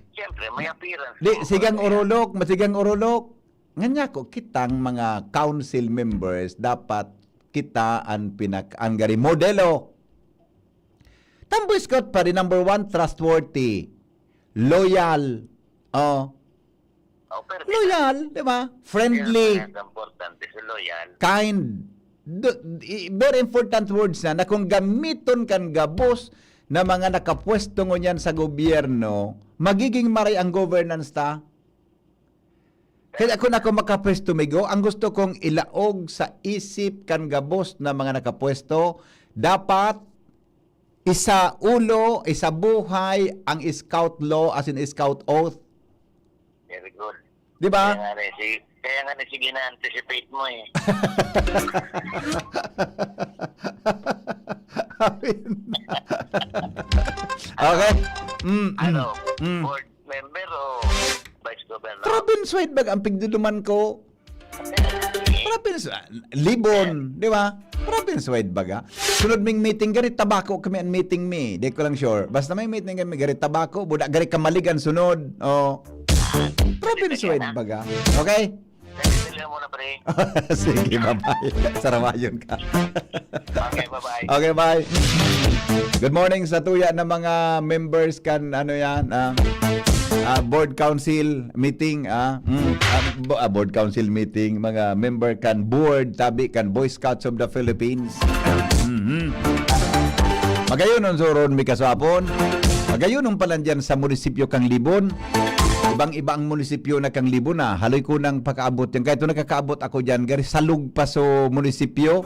Siyempre, may appearance Di, mo. sigang urulok, masigang urulok. Nga niya ko, kitang mga council members, dapat kita an pinak-, an gari modelo. Tamboy Scout pa rin, number one, trustworthy, loyal, oh, Oh, perfect. loyal, di ba? Friendly, Kaya, kaya importante si loyal. kind. Do, i, very important words na, na kung gamiton kan gabos na mga nakapwesto ngunyan sa gobyerno, magiging maray ang governance ta. Kaya ako na ako makapwesto, migo, ang gusto kong ilaog sa isip kan gabos na mga nakapwesto, dapat isa ulo, isa buhay ang scout law, as in scout oath. Very good. Di ba? Kaya nga ni, si-, kaya nga ni, sige na, anticipate mo eh. Okay. Mm, mm, Ano, mm. board member o vice governor? Province-wide baga ang pigduduman ko. Province, ah, Libon, di ba? Province-wide baga. Sunod ming meeting, gari Tabaco kami ang meeting mi. Di ko lang sure. Basta may meeting kami, gari Tabaco, buda, gari Camalig ang sunod. Oh. Province-wide baga. Okay? Dali, dali mo na, pre. Sige, bye-bye. Sarawayon ka. Okay, bye-bye. Okay, bye. Good morning sa tuya ng mga members kan, ano yan, ah, ah, board council meeting, ah, mm, ah, bo-, ah, board council meeting, mga member kan board, tabi kan Boy Scouts of the Philippines. Mhm. Magayon ang suron, mi kaswapon. Magayon ang palan dyan sa munisipyo kang Libon. Ibang-iba ang munisipyo na kang Libon, ah. Haloy ko nang pakaabot yan. Kahit nakakaabot ako dyan, gari salog pa so munisipyo.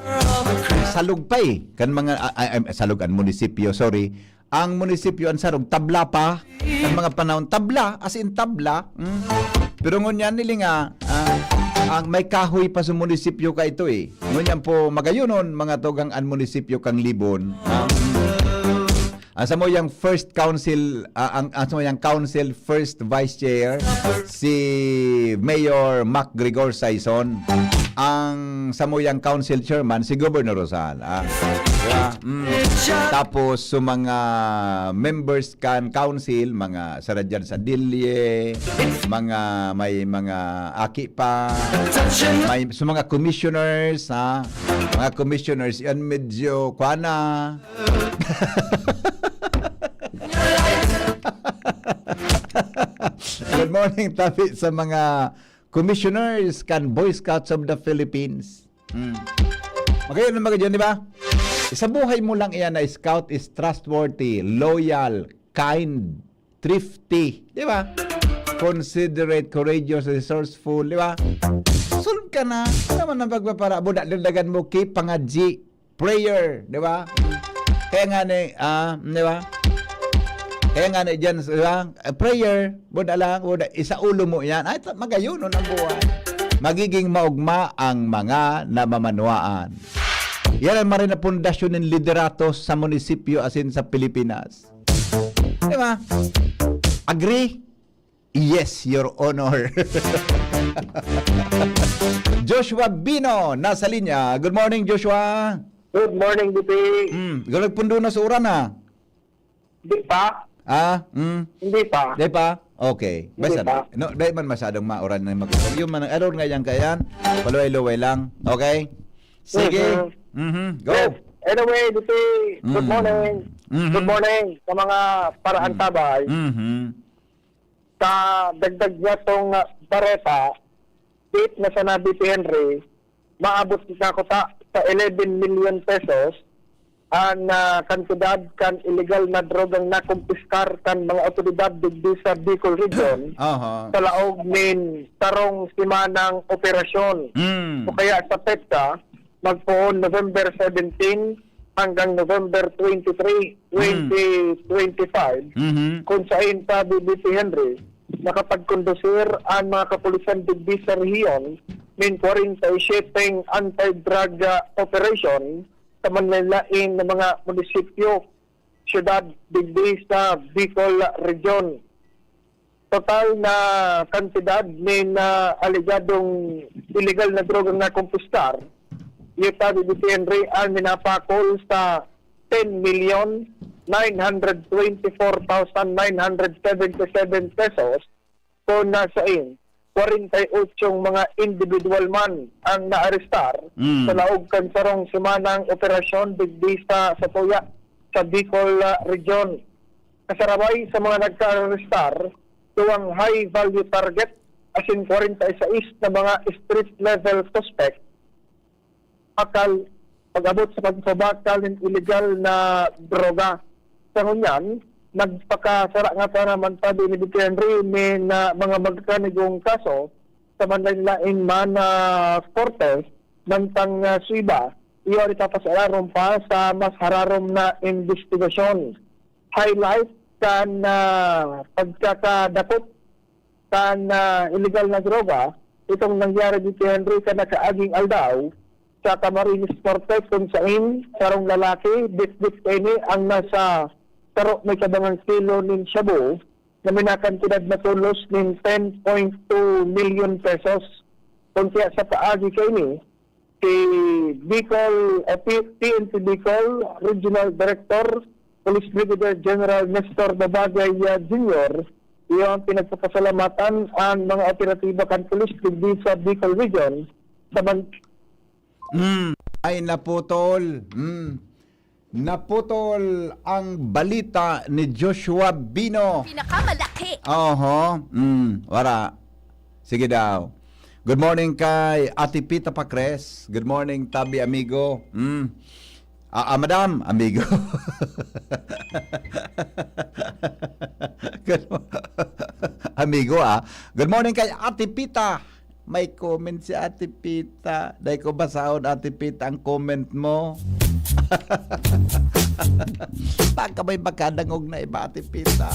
Salog pa eh. Kan mga, ah, ah, ah, salog ang munisipyo, sorry. Ang munisipyo, ang sarog, tabla pa. Ang mga panahon, tabla, as in tabla. Mm. Pero ngunyan, nili nga, ah, ang may kahoy pa sa munisipyo ka ito eh. Ngunyan po, magayonon, mga tugang an munisipyo kang Libon. Ah, ang samuyang first council, ah, ang, ang samuyang council first vice chair, si Mayor Mac Gregor Saison. Ang samuyang council chairman, si Governor Rosal. Ah, di ba? Mm. Tapos, sa mga members kan council, mga sara dyan sa Dili, mga, may mga aki pa, may, sa mga commissioners, ha? Mga commissioners, yan medyo, kuha na. Good morning, tabi sa mga commissioners kan Boy Scouts of the Philippines. Hmm. Magayon na magayon, di ba? Sa buhay mo lang iyan na scout is trustworthy, loyal, kind, thrifty, di ba? Considerate, courageous, resourceful, di ba? Solve ka na. Ano man ang pagpapara? Buda, dagdagan mo, keep, pangadji, prayer, di ba? Kaya nga ni, ah, di ba? Kaya nga ni dyan, di ba? Ah, prayer, buda lang, buda, isa ulo mo yan. Ay, ta-, magayon, no, ang buhay. Magiging maugma ang mga namamanwaan. Yan ang maray na pundasyon ng liderato sa munisipyo asin sa Pilipinas. Di ba? Agree? Yes, Your Honor. Joshua Bino, nasa linya. Good morning, Joshua. Good morning, D P. Hmm, ikaw nagpundo na sa uran, ah. Di pa. Ah, hmm. Hindi pa. Di pa? Okay. Hindi Basta pa. No, di man masyadong mauran na mag-, yung man, aron nga yan kaya yan, paluway-luway lang. Okay? Sige. Mhm. Mhm. Go. Yes. Anyway, D P, good Mhm. morning. Mhm. Good morning sa mga paraantabay. Mhm. Sa dagdag niya tong, ah, bareta, date na sa Nabi si Henry, maabot na kuta sa eleven million pesos ang, ah, kantidad kan iligal na drogang nakumpiskar kan mga awtoridad digdi sa Bicol Region Aha. sa laog nin sarong semanang operasyon. Mm. O kaya sa petsa, magpoon November seventeen hanggang November twenty-three, Mm. twenty twenty-five, Mhm. kung sain pa, B B P Henry, nakapagkondusir ang mga kapulisan digdi sa rehiyon nin kwarenta y siyete anti-drug, ah, operation sa manlaen-laen na mga munisipyo, syudad digdi sa Bicol Region. Total na kantidad nin, ah, alegadong iligal na drogang nakumpiskar, iyo ta, B B P Henry, ang minapakol sa ten million nine hundred twenty-four thousand nine hundred seventy-seven pesos, kun sain kwarenta y otsong mga individual man ang naarestar Mm. sa laog kan sarong semanang operasyon digdi sa satuya sa Bicol, ah, Region. Kasarabay sa mga nagkaarestar, duwang high value target asin kwarenta y sais na mga street level suspect, akal, pag-abot sa pagsabakal nin iligal na droga. Sa ngunyan, nagpakasara ngata naman ta, B B P Henry, nin, ah, mga magkakanigong kaso sa manlaen-laen man na korte, mantang, ah, sa iba, iyo an ipapasalarom pa sa mas hararom na imbestigasyon. Highlight kan, ah, pagkakadakop kan, ah, iligal na droga, itong nangyari digdi, Henry, kan nakaaging aldaw sa Camarines Norte, kun sain sarong lalaki, bitbit kaini ang nasa saro may kabangang kilo nin shabu na minakantidad na tolos nin ten point two million pesos. Kun kaya sa paagi kaini, si Bicol, eh, P-, P N P Bicol Regional Director, Police Brigadier General Nestor Babagay, ah, Junior, iyo ang pinagpapasalamatan ang mga operatiba kan pulis digdi sa Bicol Region sa ban- Hmm. Ay, naputol. Hmm. Naputol ang balita ni Joshua Bino. Pinakamalaki. Oho. Hmm. Wara. Sige daw. Good morning kay Ate Pita Pacres. Good morning, Tabi Amigo. Hmm. Ah, ah, madam, amigo. Good mo-, amigo, ah. Good morning kay Ate Pita. May comment si Ate Pita. Dai ko basahon, Ate Pita, ang comment mo. Baka may makadangog na iba, Ate Pita.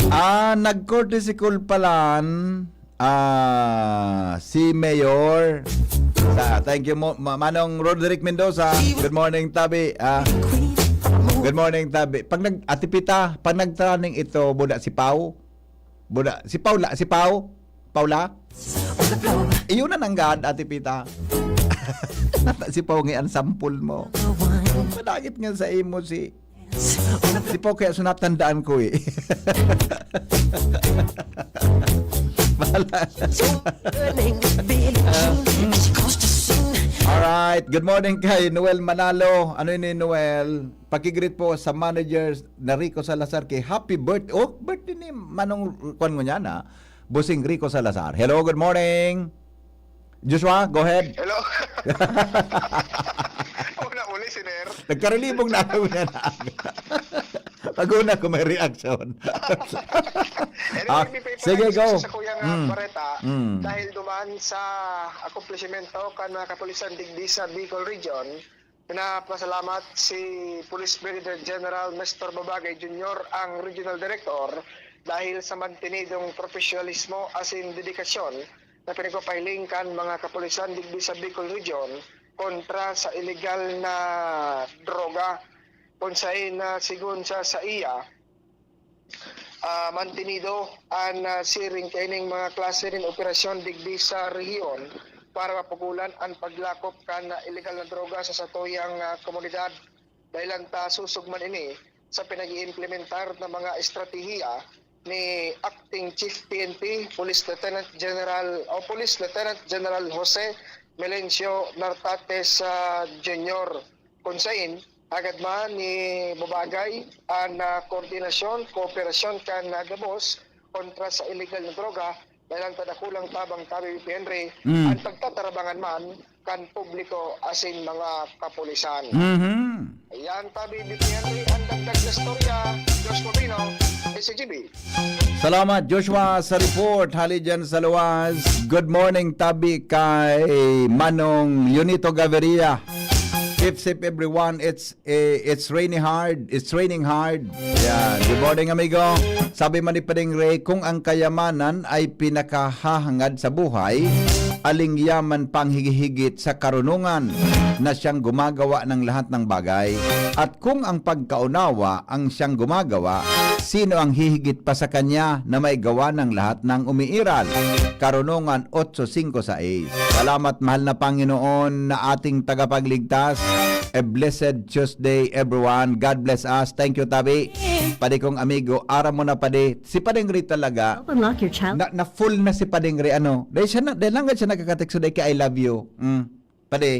Ah, nag-courtesy call palan. Ah, si Mayor. Sa, thank you mo, Ma-, Manong Roderick Mendoza. Good morning, Tabi. Ah, good morning, Tabi. Pag nag-, Ate Pita, pag nagtraning ito, buda si Pau. Buda, si Paula, si Pau. Paula? Iyon na nanggad, Ate Pita. Si Pau nga ang sampol mo. Madagit nga sa imo si Si Pau kaya so natandaan ko eh. Bahala. Alright. Good morning kay Noel Manalo. Ano yun ni Noel? Pakigreet po sa manager na Rico Salazar kay happy birth-, oh, birthday ni Manong Kwan ngunyan, ah. Bossing Rico Salazar. Hello, good morning. Joshua, go ahead. Hello. Una uli, sir. Nagkarilibog na ako na. Pag-una ko may reaction. Anyway, Ah, may paper sige, na go. Sa Kuya nga Mm. Bareta, Mm. dahil duman sa akomplishmento kan mga kapulisan digdi sa Bicol Region, pinapasalamat si Police Brigadier General Nestor Babagay Junior, ang Regional Director, dahil sa mantenidong propesyonalismo asin dedikasyon na pinagpapahiling kan mga kapulisan digdi sa Bicol Region, kontra sa iligal na droga. Kung sain na sigon sa saiya, ah, mantinido an, ah, siring kaining mga klase nin operasyon digdi sa rehiyon para mapugolan an paglakop kan iligal na droga sa satuyang, ah, komunidad. Dahelan ta susog man ini sa pinag-iimplementar na mga estratehiya ni Acting Chief P N P, Police Lieutenant General o Police Lieutenant General Jose Melencio Nartates, ah, Junior. Kung sain, agad man ni babagay an, ah, koordinasyon, kooperasyon kan, ah, gabos kontra sa iligal na droga, dahelan ta dakulang tabang, tabi, Henry, Mm. an pagtatarabangan man kan publiko asin mga kapulisan. Mhm. Ayan, tabi, Henry, an dagdag na istorya. Josh Mobino, S C G B. Salamat, Joshua, sa report. Hali dyan sa luwas. Good morning, tabi, kay Manong Leonito Gaviria. Keep safe, everyone. It's, eh, it's raining hard. It's raining hard. Yan. Good morning, amigo. Sabi man ni Pading Ray, kung ang kayamanan ay pinakahahangad sa buhay, aling yaman pang higihigit sa karunungan na siyang gumagawa ng lahat ng bagay? At kung ang pagkaunawa ang siyang gumagawa, sino ang hihigit pa sa kanya na may gawa ng lahat ng umiiral? Karunungan otso singko sais. Salamat, mahal na Panginoon, na ating tagapagligtas. A blessed Tuesday, everyone. God bless us. Thank you, tabi. Padi kong amigo, aram mo na, padi. Si Padeng Ray talaga, Help unlock your child. na, na full na si Padeng Ray, ano. Dahil siya na, dahil lang siya nagkakatekso, dahil kay "I love you." Mm. Padi.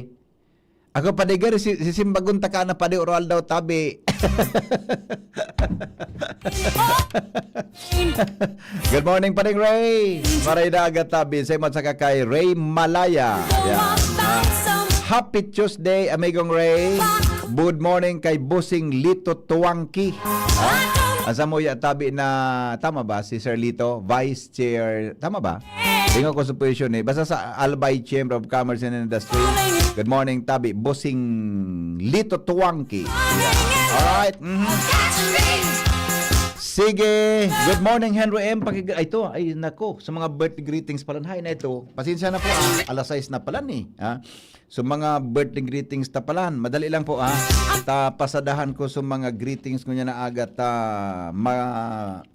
Ako, padi, gari, si, si Simbagon taka na, padi, oral daw, tabi. Good morning, Pading Ray. Maray na aga, tabi. Sa imo at saka kay Ray Malaya. Yan. Ah, happy Tuesday, amigong Ray. Good morning kay Bossing Lito Tuangki. Ah, ang samuya, tabi, na, tama ba, si Sir Lito? Vice Chair, tama ba? Tingnan ko sa posisyon eh. Basta sa Albay Chamber of Commerce and Industry. Good morning, tabi. Bossing Lito Tuangki. Alright. Mhm. Sige. Good morning, Henry M. Pakig-, ay, ito. Ay, nako. Sa mga birthday greetings pala. Hay na ito. Pasensya na po, ah. Alas sais na pala ni. Ah. So, mga birthday greetings ta pala. Madali lang po, ah. Ta pasadahan ko sa mga greetings ko niya na aga ta ma-,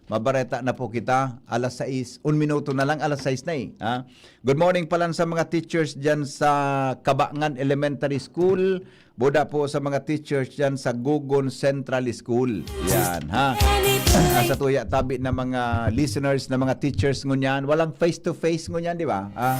mabareta na po kita. Alas sais, un minuto na lang, alas sais na eh. Ah. Good morning pala sa mga teachers dyan sa Kabangan Elementary School. Buda po sa mga teachers dyan sa Gugon Central School. Yan, ha? Sa tuya tabi na mga listeners na mga teachers ngunyan, walang face-to-face ngunyan, di ba? Ah,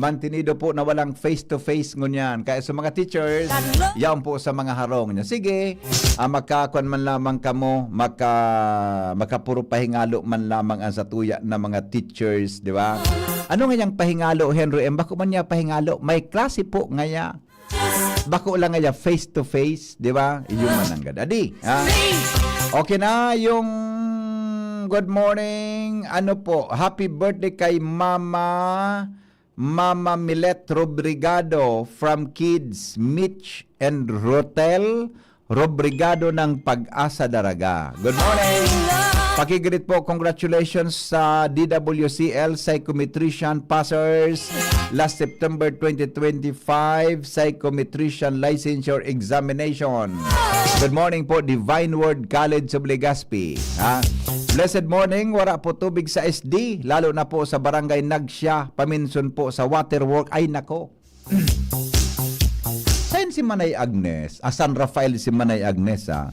mantinido po na walang face-to-face ngunyan. Kaya sa mga teachers, yaon po sa mga harong niya. Sige, ah, makakwan man lamang kamo, maka, makapuro pahingalo man lamang ang sa tuya na mga teachers, di ba? Ano nga yang pahingalo, Henry M? Bako man niya pahingalo, may klase po ngaya. Bako lang ngaya face to face, di ba? Iyo man ang gad. Adi, ha? Okay na yung good morning. Ano po? Happy birthday kay Mama, Mama Milet Robrigado from Kids, Mitch and Rotel Robrigado ng Pag-asa Daraga. Good morning! Pakigreet po, congratulations sa D W C L Psychometrician Passers last September twenty twenty-five Psychometrician Licensure Examination. Good morning po, Divine Word College of Legazpi. Ha? Blessed morning, wara po tubig sa S D, lalo na po sa Barangay Nagsya, paminsan po sa waterwork. Ay nako, Sain si Manay Agnes? Ah, San Rafael si Manay Agnes, ah.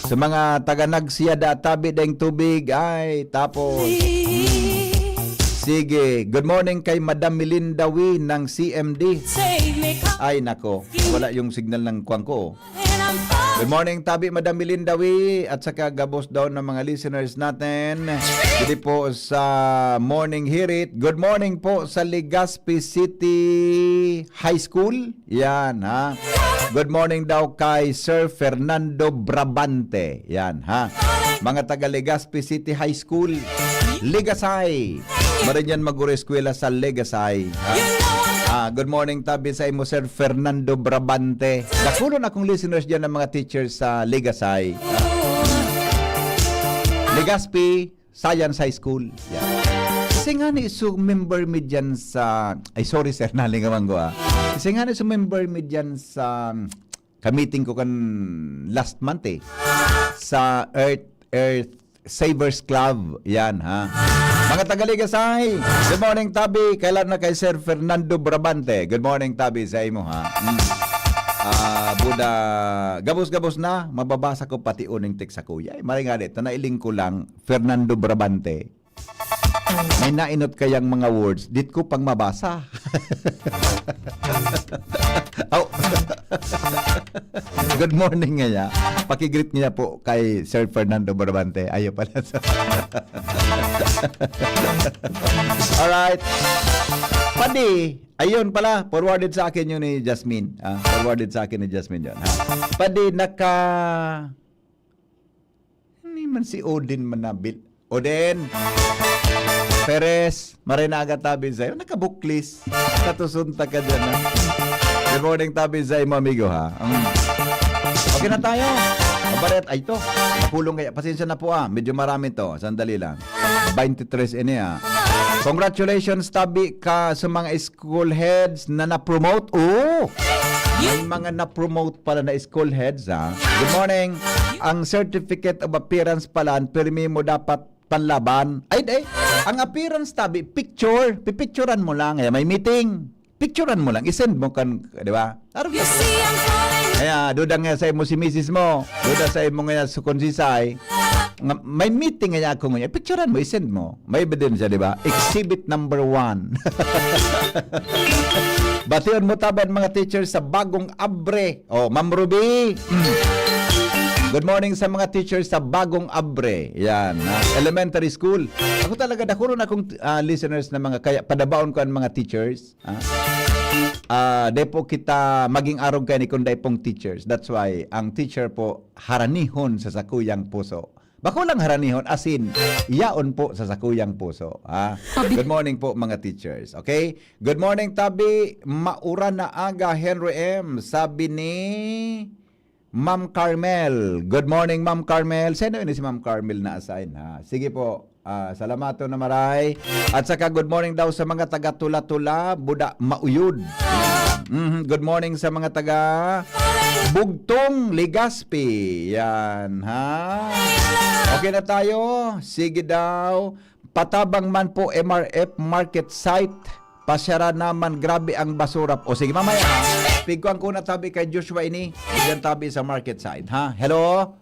Sa mga taga Nagsiya, da tabi deng tubig. Ay, tapos. Sige. Good morning kay Madam Melinda Wee ng C M D. Ay, nako. Wala yung signal ng kwan ko. Good morning, tabi, Madam Melinda Wee, at saka gabos daw ng mga listeners natin. Dito po sa Morning Hirit. Good morning po sa Legazpi City High School. Yan, ha. Good morning daw kay Sir Fernando Brabante. Yan, ha. Mga taga Legazpi City High School, Legasay. Marinyan mag-eskwela sa Legasay, ha? Ah, good morning, tabi sa imo, Sir Fernando Brabante. Dakulon akong listeners diyan ng mga teachers sa Legasay. Legazpi Science High School. Yan. Kasi nga ni so member mi dyan sa, ay, sorry, sir, nalingawan ko, ah. Kasi nga ni so member mi dyan sa, ka-meeting ko kan last month, eh. Sa Earth, Earth Savers Club. Yan, ha. Mga taga-Ligasay, good morning, Tabi. Kailan na kay Sir Fernando Brabante? Good morning, Tabi, sa imo, ha. Mm. Ah, Buda, gabos-gabos na, mababasa ko pati uning text sa kuya. Ay, maray nga dito, nailing ko lang, Fernando Brabante. May nainot kayang mga words, dit ko pang mabasa. Aw. Good morning ngaya. Paki-greet ngaya po kay Sir Fernando Brabante. Ayo pala. Alright. Padi, ayun pala, forwarded sa akin yun ni Jasmine. Ah, forwarded sa akin ni Jasmine yun. Ha? Padi, naka... Hindi man si Odin Manabil. Odin! Perez, maray na aga tabi sa'yo. Nakabuklis. Katusunta ka dyan, ha? Good morning, tabi sa'yo, mga amigo, ha? Mm. Okay na tayo. Mabaret, ay, ito. Makulong kaya. Pasensya na po, ah. Medyo marami to. Sandali lang. Twenty-three ini, ah. Congratulations, tabi ka sa mga school heads na na-promote. Oo! May mga na-promote pala na school heads, ha? Good morning. Ang certificate of appearance pala, pirmi mo dapat panlaban. Ay, day. Ang appearance, tabi, picture. Pipicturan mo lang. Kaya may meeting. Picturan mo lang. I-send mo kan, di ba? Araw You see, I'm falling. Kaya, duda nga sa imo si misis mo. Duda sa imo nga sa konsisay. Nga, may meeting nga ako ngayon. Picturan mo, i-send mo. May ebidensya, di ba? Exhibit number one. Bation mo tabi an mga teachers sa Bagong Abre. Oh, Ma'am Ruby. Good morning sa mga teachers sa Bagong Abre. Yan, ha? Elementary school. Ako talaga, dako na akong, ah, listeners na mga, kaya padabaon ko ang mga teachers. Ah, ah, di po kita maging arog kani kung dai pong teachers. That's why ang teacher po haranihon sa sakuyang puso. Bako lang haranihon, as in, yaon po sa sakuyang puso. Ha? Good morning po, mga teachers. Okay? Good morning, Tabi. Mauran na aga, Henry M. Sabi ni Ma'am Carmel. Good morning, Ma'am Carmel. Sino ini si Ma'am Carmel na assign, ha? Sige po. Ah, salamaton na maray. At saka good morning daw sa mga taga Tula-Tula, Buda, Mauyod. Mhm, good morning sa mga taga Bugtong, Legazpi. Yan, ha? Okay na tayo. Sige daw. Patabang man po M R F market site. Pasyara naman, grabe ang basura. O sige, mamaya, ha? Pigkuhan ko na tabi kay Joshua ini. Diyan tabi sa market side, ha? Hello?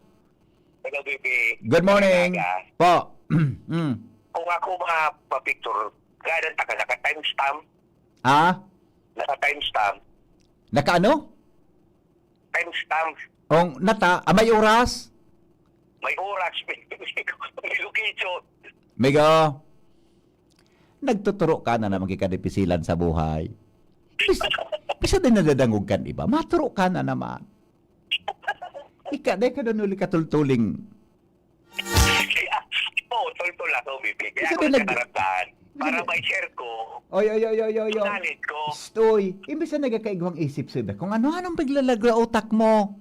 Hello, B B. Good morning. Aga. Po. Mm. Kung ako mapapicture, gadan ta ka, naka-timestamp. Ah? Naka-timestamp. Naka ano? Timestamp. Ong nata, ah, may oras? May oras, may, may location. Migo. Nagtuturo ka na naman kay kadipisilan sa buhay. Bis-, bisa din nadadangog kan iba. Maturo ka na naman. Ika, dai ka doon uli katultuling. Kaya, oo, tultul ako, Bibi. Kaya Bisa ako din nag-, nagkakaramdahan. Para Bisa may share ko, Oy, oy, oy, oy, oy, oy. Knowledge ko. Stoy, imbis na nagkakaigwang isip sa iba, kung ano-anong paglalagla utak mo.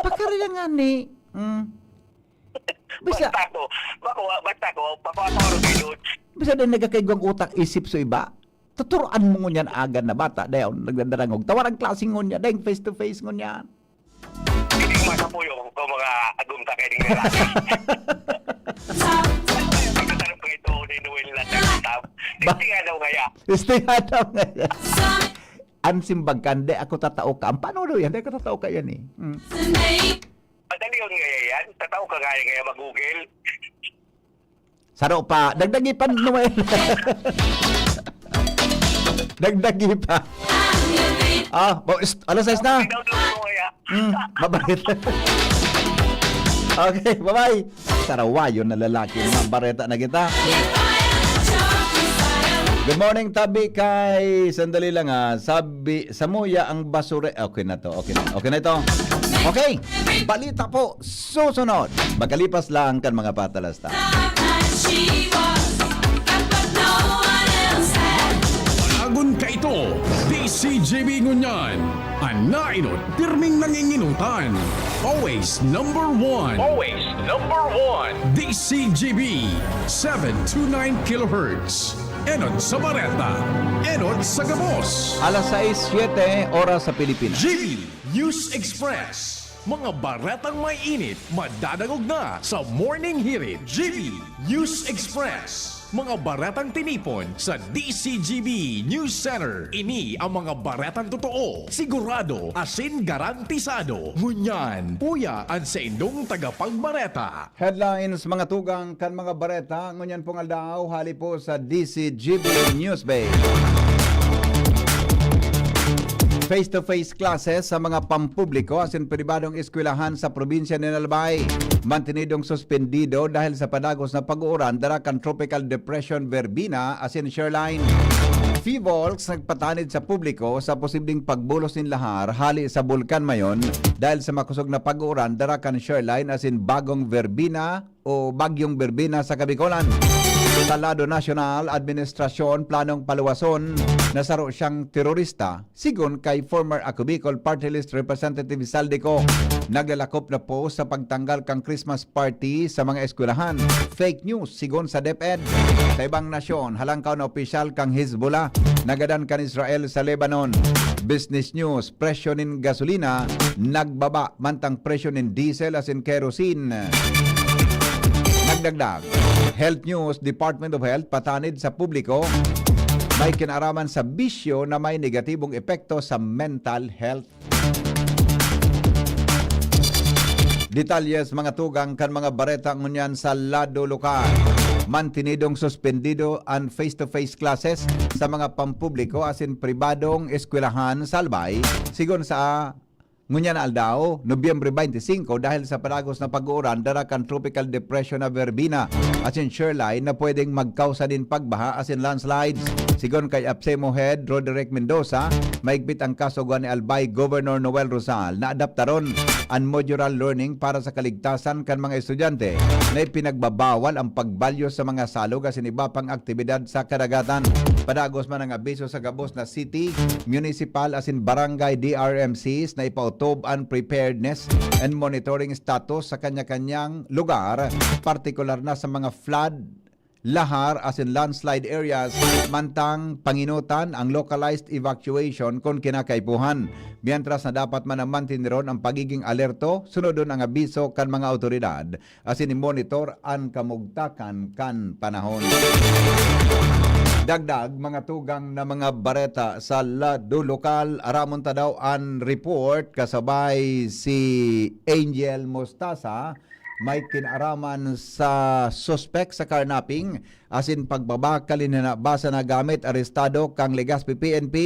Pakari lang nga ni. Mm. Bisa, Basta ko, bako, basta ko, bako ako ang Robin Hood. Bisa din nagkakaigwang utak isip sa iba. Tuturuan mo ngunyan agan na bata, dayon nagdadarangog. Tawar ang klase ngunyan, dahil face to face ngunyan. Hindi ko masapuyo kung mga agum ta kayo ng lalaki. Pagkatarap ko ito, ni Noel na nagtap. Ba- Hindi nga daw ngaya. Gusto nga daw ngaya. Ang simbag ka, "Hindi ako tatao ka." Ang paano daw yan? "Hindi ako tatao ka yan eh." Hmm. Madali yun ngaya yan. Tatao ka ngaya, ngaya mag-google. Saro pa. Dagdagi pa, Noel. Dagdagi pa. Ah, bo-, ist-, alas sais na. Pinodownload mo kaya? Hmm, mabait. Okay, bye-bye. Sarawayon na lalaki. Mga bareta na kita. Good morning, tabi kay, sandali lang, ah. Sabi, samuya ang basura. Okay na to. Okay na. Okay na ito. Okay. Balita po. Susunod, makalipas lang kan mga patalasta. Agon kaito, C G B ngunyan, an nainot pirming nanginginutan. Always number one. Always number one. D C G B, seven two nine kilohertz. Enot sa bareta, enot sa gabos. Alas sais, siyete, oras sa Pilipinas. G B News Express. Mga baretang may init, madadangog na sa Morning Hirit. G B News Express. Mga baretang tinipon sa D C G B News Center. Ini ang mga baretang totoo, sigurado, asin garantisado. Ngunyan, uya an saindong tagapagbareta. Headlines, mga tugang kan mga bareta, ngunyan pong aldaw, hali po sa D C G B News Bay. Face-to-face classes sa mga pampubliko asin pribadong eskwelahan sa probinsya nin Albay. Mantinidong suspendido dahil sa padagos na pag-uuran dara kan Tropical Depression Verbena asin Sherline. Fivolx nagpatanid sa publiko sa posibleng pagbulos nin lahar hali sa Bulkan Mayon dahil sa makosog na pag-uuran dara kan Sherline asin Bagong Verbena o Bagyong Verbena sa Kabikolan. Sa lado nasyonal, administrasyon planong paluwason na saro siyang terorista, sigon kay former Ako Bicol Party List Representative Zaldy Co. Naglalakop na post sa pagtanggal kan Christmas party sa mga eskwelahan. Fake news, sigon sa DepEd. Sa ibang nasyon, halangkaw na opisyal kan Hezbollah nagadan kan Israel sa Lebanon. Business news, presyo nin gasolina nagbaba, mantang presyo nin diesel asin kerosene nagdagdag. Health news, Department of Health patanid sa publiko, may kinaaraman sa bisyo na may negatibong epekto sa mental health. Detalles, mga tugang, kan mga bareta ngunyan sa lado lokal. Mantinidong suspendido an face-to-face classes sa mga pampubliko asin pribadong eskwelahan sa Albay, sigon sa ngunyan na aldaw, Nobyembre twenty-five, dahil sa padagos na pag-uuran dara kan Tropical Depression na Verbena asin Sherline na pwedeng magkausa nin pagbaha asin landslides. Sigon kay APSEMO Head Roderick Mendoza, maigpit ang kasugoan ni Albay Governor Noel Rosal na adaptaron an modular learning para sa kaligtasan kan mga estudyante na ipinagbabawal ang pagbalyo sa mga salog asin iba pang aktibidad sa kadagatan. Padagos man ang abiso sa gabos na city, municipal asin barangay D R M Cs na ipautob an preparedness and monitoring status sa kanya-kanyang lugar, partikular na sa mga flood, lahar asin landslide areas, mantang panginutan ang localized evacuation kun kinakaipuhan. Mientras na dapat man na mantiniron ang pagiging alerto, sunodon ang abiso kan mga awtoridad asin i-monitor an kamugtakan kan panahon. Dagdag, mga tugang na mga bareta sa lado lokal, aramon ta daw an report kasabay si Angel Mostaza, may kinaraman sa suspek sa carnapping asin pagbabakal nin hinabasan na gamit, arestado kan Legazpi P N P,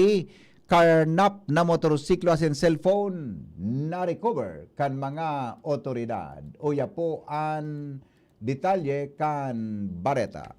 carnap na motorsiklo asin cellphone na-recover kan mga otoridad. Uya po an detalye kan bareta.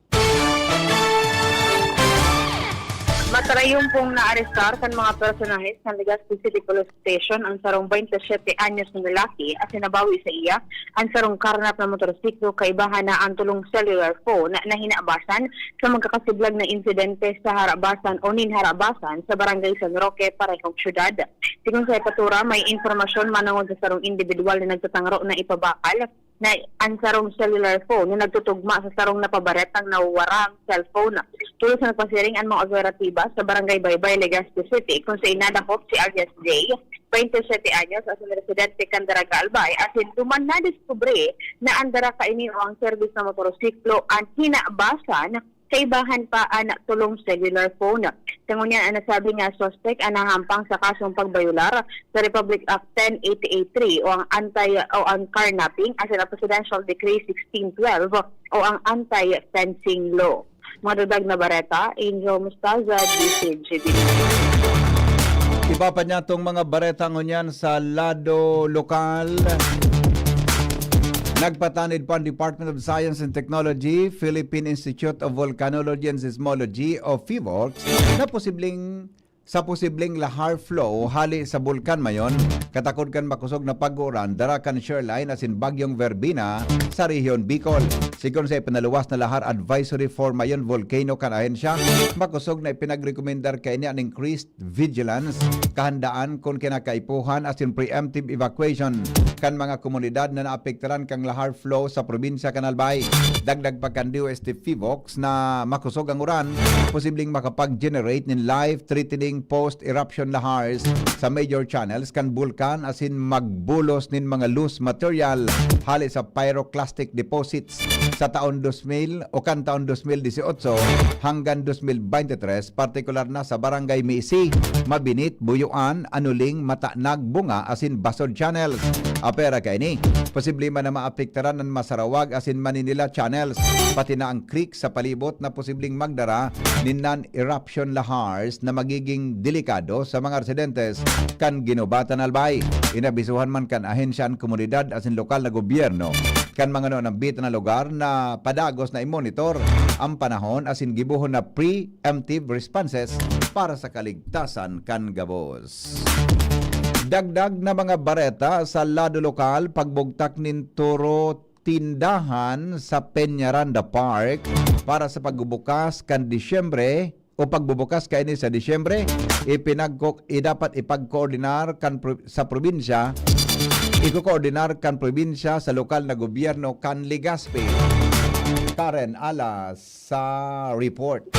Matarayon pong naarestar kan mga personahe sa Legazpi City Police Station ang sarong twenty-seven anyos na lalaki asin nabawi sa iya ang sarong karnap na motorsiklo, kaibahan na ang tulong cellular phone na hinabasan sa magkakasiblag na insidente sa harabasan o nin harabasan sa Barangay San Roque, parehong syudad. Sigon sa hepatura, may impormasyon manongod sa sarong indibidwal na nagtatangro na ipabakal na an sarong cellular phone na nagtutugma sa sarong napabaretang nawawarang cellphone. Tolos na nagpasiring an mga otoratiba sa Barangay Baybay, Legazpi City, kun saen nadakop si alias Jay, twenty-seven anyos, asin residente kan Daraga, Albay, asin duman nadiskubre na an dara kaini o ang serbis na motorsiklo an hinabasan, kaibahan pa an tulong cellular phone. Sa ngunyan, an nasabing nga suspek an nahampang sa kasong pagbayolar sa Republic Act ten eighty-eight three o ang anti o ang carnapping asin ang Presidential Decree sixteen twelve o ang anti-fencing law. Mga dudag na bareta, Angel Mostaza, D C G B. Iba pa niya tong mga bareta ngunyan sa lado lokal. Nagpatanid pa ang Department of Science and Technology, Philippine Institute of Volcanology and Seismology o PHIVOLCS na posibleng sa posibleng lahar flow hali sa Bulkan Mayon, katakod kan makosog na pag-uuran dara kan shear line asin Bagyong Verbena sa rehyon Bicol. Sigon sa ipinaluwas na lahar advisory for Mayon Volcano kan ahensya, makosog na ipinagrekomendar kaini an increased vigilance, kahandaan kun kinakaipuhan asin preemptive evacuation kan mga komunidad na naapektaran kan lahar flow sa probinsya kan Albay. Dagdag pa kan D O S T PHIVOLCS na makosog ang uran, posibleng makapag-generate nin life-threatening post-eruption lahars sa major channels kan bulkan asin magbulos nin mga loose material hali sa pyroclastic deposits sa taon dos mil o kan taon dos mil dieciocho hanggang dos mil veintitrés, partikular na sa Barangay Misi, Mabinit, Buyuan, Anuling, Matanag, Bunga asin Basod Channels. Apwera kaini, posible man na maapektaran an Masarawag asin Maninila Channels, pati na ang creek sa palibot na posibleng magdara nin non-eruption lahars na magiging delikado sa mga residentes kan Guinobatan, Albay. Inabisuhan man kan ahensya an komunidad asin lokal na gobyerno kan mga nuan nambitan na lugar na padagos na imonitor ang panahon asin gibohon na preemptive responses para sa kaligtasan kan gabos. Dagdag na mga bareta sa lado lokal, pagbugtak nin turo tindahan sa Peñaranda Park para sa pagbubukas kan Disyembre o pagbubukas kaini sa Disyembre, ipinagko-, i-, dapat ipagkoordinar kan pro-, sa probinsya, ikokoordinar kan probinsya sa lokal na gobyerno kan Legazpi. Karen Alas sa report.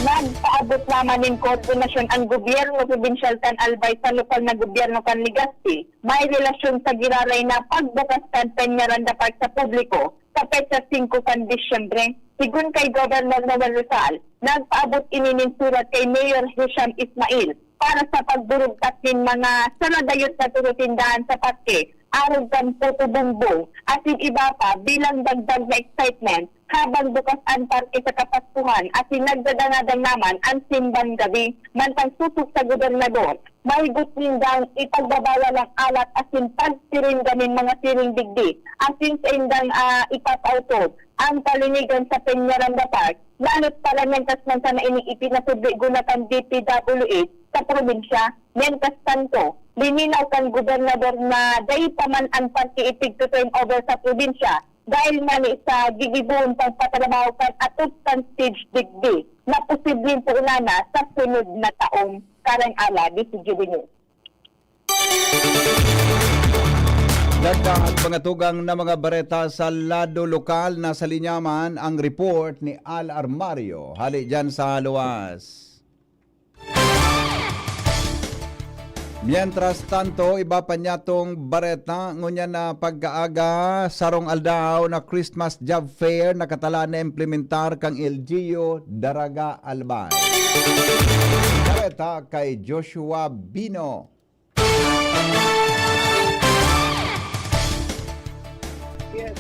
Nagpaabot naman nin koordinasyon ang gobyerno probinsyal kan Albay sa lokal na gobyerno kan Legazpi. May relasyon sa giraray na pagbukas kan Peñaranda Park sa publiko sa petsa singko kan Disyembre. Sigon kay Governor Noel Rosal, nagpaabot ini nin surat kay Mayor Hisham Ismail para sa pagburugtak nin mga saradayot na turutindahan sa parke, arog kan Puto Bumbong, asin iba pa bilang dagdag na excitement habang bukas an parke sa Kapaskuhan asin nagdadangadang naman an simbang gabi. Mantang sosog sa gobernador, mahigot nindang ipagbabawal ang alat asin pagtirinda nin mga siring digdi asin saindang ah, ipapautob ang kalinigan sa Peñaranda Park, lalo't para mentas man sana ini ipinasubli guna kan D P W H sa probinsya. Mientras tanto, lininaw kan gobernador na dai pa man an parke ipigto-turn over sa probinsya dahil ngani sa gigibohon pang patrabaho kan atop kan stage digdi na posibleng poonana sa sunod na taon. Karen Alas, D C G B News. Dagdag mga tugang na mga bareta sa lado lokal. Nasa linya man ang report ni Al Armario, hali dyan sa luwas. Mientras tanto, iba pa niyatong bareta, ngunyan na pagkaaga, sarong aldaw na Christmas Job Fair nakatala na implementar kang L G U Daraga Albay. Bareta kay Joshua Bino. Yes,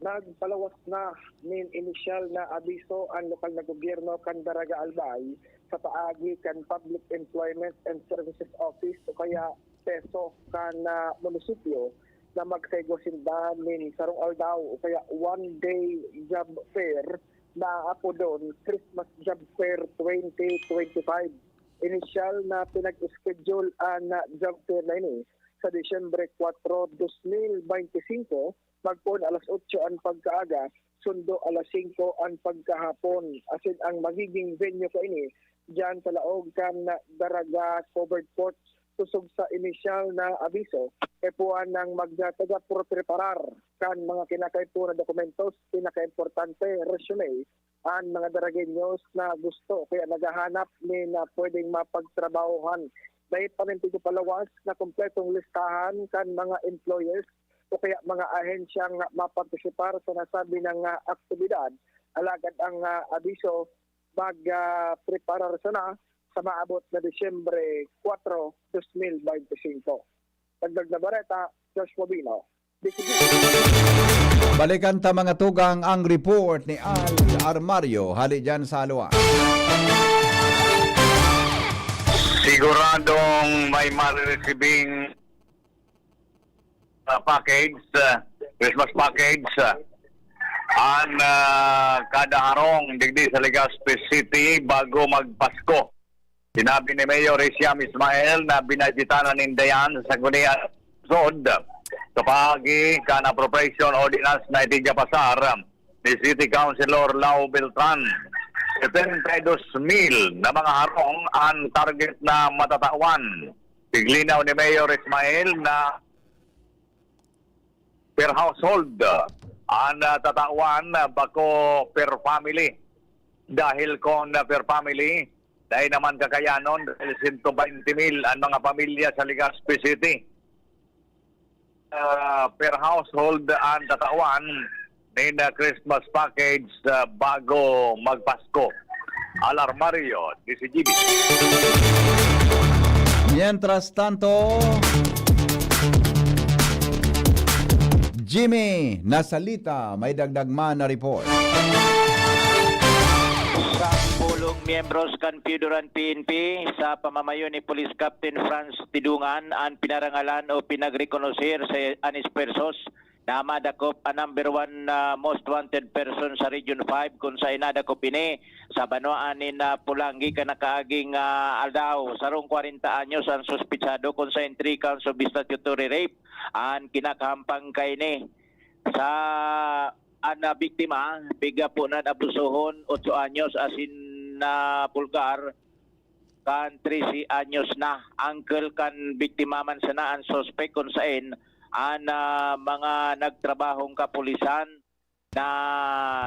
nagpalawas na nin inisyal na abiso an lokal na gobyerno kan Daraga Albay sa paagi kan Public Employment and Services Office o kaya PESO kan ah, munisipyo na magsaygo sinda nin sarong aldaw o kaya one day job fair na apodon Christmas Job Fair twenty twenty-five. Inisyal na pinag-schedule an ah, job fair na ini sa Disyembre kuwatro, dos mil baynte singko, magpoon alas otso an pagkaaga, sundo alas singko an pagkahapon, asin ang magiging venue kaini diyan sa laog kan Daraga Covered Court. Sosog sa inisyal na abiso, kaipuhan nang magtataga-preparar kan mga kinakaipuhan na dokumentos, pinakaimportante, resume, an mga Daragueños na gusto kaya naghahanap nin ah, pwedeng mapagtrabahohan. Dai pa nin tigpapalawas na kompletong listahan kan mga employers o kaya mga ahensyang mapartisipar sa nasabi na nga aktibidad, alagad ang ah, abiso mag ah, preparar sana sa maabot na Disyembre kuwatro, dos mil baynte singko. Dagdag na bareta, Josh Mobino, D C P. Balikan ta mga tugang ang report ni Al Armario, hali dyan sa Alua. Siguradong may marirecibing uh, package, uh, Christmas package. Uh, an, ah, kada harong digdi sa Legazpi City bago magpasko. Sinabi ni Mayor Hisham Ismail na binadyetan na ninda yan sa sangguniang lungsod sa paagi kan appropriation ordinance na itigapasar ni City Councilor Lau Beltran. Setenta y dos mil na mga harong an target na matatawan. Piglinaw ni Mayor Ismail na per household an, ah, tatawan, ah, bako per family. Dahil kun, ah, per family, dai naman kakayanon dahil sento baynte mil an mga pamilya sa Legazpi City. Ah, per household an tatawan nin, ah, Christmas package, ah, bago magpasko. Alarmario, D C G B. Mientras tanto, Jimmy Nasalita, may dagdag man na report. Sampolong miyembros kan P U D O R an P N P sa pamamayo ni Police Captain Franz Tidungan an pinarangalan o pinagrekonoser sa anis persos na madakop an number one na most wanted person sa Region five, kun saen nadakop ini sa banwaan nin, ah, Polangui kan nakaaging, ah, aldaw. Sarong kwarenta anyos an suspetsado, kun saen three counts of statutory rape an kinakahampang kaini. Sa an, ah, biktima, pigapo na abusohon, otso anyos, asin na bulgar, kan trese anyos na. Uncle kan biktima man sana an suspek, kun saen an, ah, mga nagtrabahong kapulisan na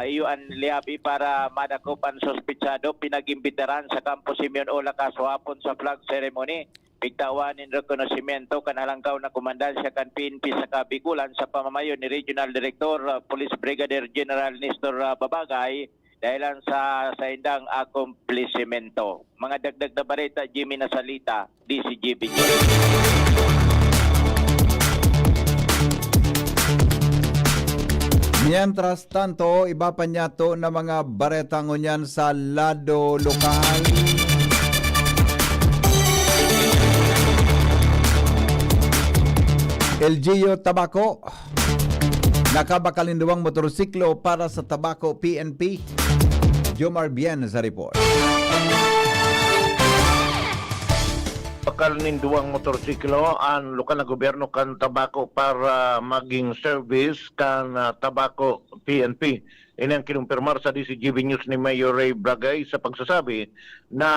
iyo an liyabi para madakop an suspetsado, pinag-imbitaran sa Campo Simeon Ola kasuhapon sa flag ceremony. Pigtawan nin rekonosimento kan halangkaw na komandansya kan P N P sa Kabikulan sa pamamayo ni Regional Director, ah, Police Brigadier General Nestor, ah, Babagay, dahelan sa saindang akomplisimento. Mga dagdag na bareta, Jimmy Nasalita, D C G B News. Mientras tanto, iba pa niyato na mga bareta ngunyan sa lado lokal. L G U Tabaco, nakabakal nin duwang motorsiklo para sa Tabaco P N P. Jomar Bien sa report. Bakal nin duwang motorsiklo an lokal na gobyerno kan Tabaco para maging service kan, ah, Tabaco P N P. Ini ang kinumpirmar sa D C G B News ni Mayor Ray Bragay sa pagsasabi na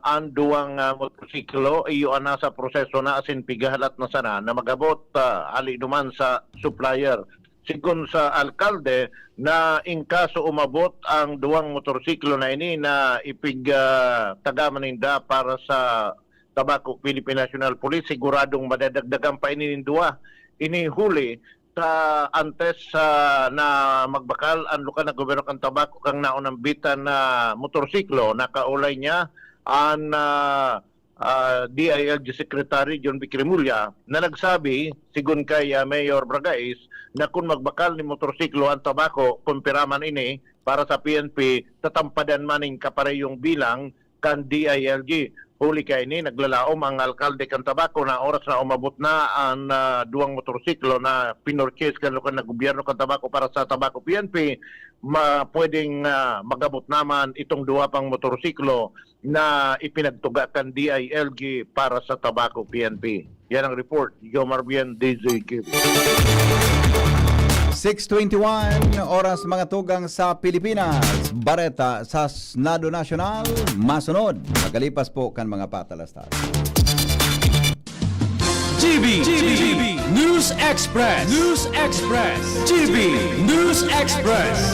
an duwang, ah, motorsiklo iyo an nasa proseso na asin pigahalat na sana na mag-abot, ah, hali duman sa supplier. Sigon sa alkalde na in kaso umabot ang duwang motorsiklo na ini na ipig, ah, tagaman ninda para sa Tabaco Philippine National Police, siguradong madadagdagan pa ini nin duwa. Ini huli sa antes, ah, na magbakal ang lokal na gobyerno kan Tabaco kan naunambitan na motorsiklo, nakaulay niya an, ah, ah, D I L G Secretary John Vic Remulla na nagsabi, sigon kay, ah, Mayor Bragais, na kun magbakal nin motorsiklo ang Tabaco, kun pira man ini para sa P N P, tatampadan man nin kaparehong bilang kan D I L G. Huli kaini, naglalaom ang alkalde kan Tabaco na oras na umabot na an, ah, duwang motorsiklo na pinurchase kan lokal na gobyerno kan Tabaco para sa Tabaco P N P, ma-, pwedeng, ah, mag-abot naman itong duwa pang motorsiklo na ipinagtuga kan D I L G para sa Tabaco P N P. Yan ang report. Jomar Bien, D Z Q. Six twenty-one, oras mga tugang sa Pilipinas. Bareta sa Senado Nasyonal, masunod. Magkalipas po kan mga patalastas. G B, G B, News Express, News Express, G B, News Express.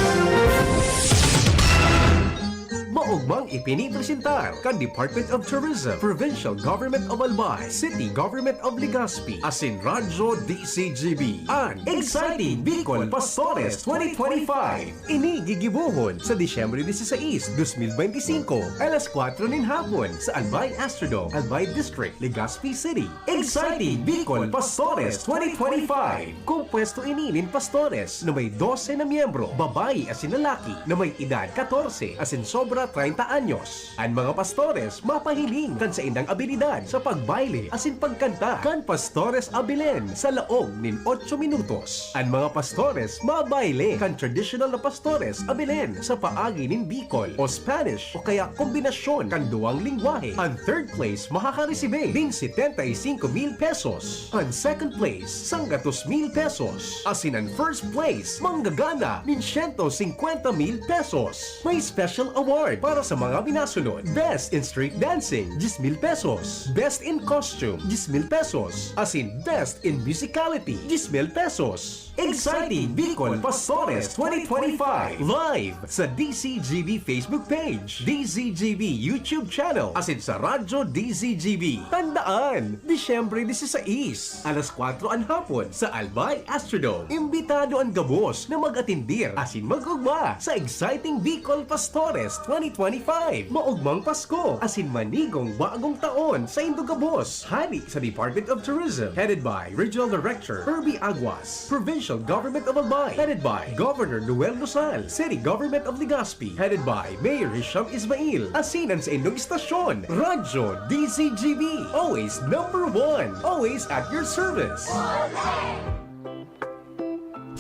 Maogmang ipinipresentar kan Department of Tourism, Provincial Government of Albay, City Government of Legazpi, asin Radyo D C G B, an Exciting Bicol Pastores twenty twenty-five. Ini gigibohon sa Disyembre dieciséis, dos mil beintisinko, alas kwatro nin hapon sa Albay Astrodome, Albay District, Legazpi City. Exciting Bicol Pastores twenty twenty-five. Kompuesto ini nin pastores na may dose na miyembro, babayi asin lalaki, na may edad katorse asin sobra treinta anyos. An mga pastores mapahiling kan saindang abilidad sa pagbayle asin pagkanta. Kan Pastores Abilen sa laog nin otso minutos. An mga pastores mabayle kan traditional na Pastores Abilen sa paagi nin Bicol o Spanish o kaya kombinasyon kan duwang lengwahe. An third place makakaresibe nin setenta y cinco mil pesos. An second place, sanggatos mil pesos. Asin an first place, manggagana nin siyento singkwenta mil pesos. May special award para sa mga minasunod. Best in Street Dancing, diyes mil pesos. Best in Costume, diyes mil pesos. Asin Best in Musicality, diyes mil pesos. Exciting Bicol Pastores twenty twenty-five, live sa D Z G B Facebook page, D Z G B YouTube channel, asin sa Radyo D Z G B. Tandaan, Disyembre dieciséis, alas kwatro an hapon sa Albay Astrodome. Imbitado an gabos na mag-atindir asin mag-ugma sa Exciting Bicol Pastores twenty twenty-five. Maugmang Pasko asin manigong bagong taon saindo gabos. Hali sa Department of Tourism, headed by Regional Director Herbie Aguas, Provincial Government of Albay, headed by Governor Noel Rosal, City Government of Legazpi, headed by Mayor Hisham Ismail, asin an saindong istasyon, Radyo D Z G B, always number one, always at your service.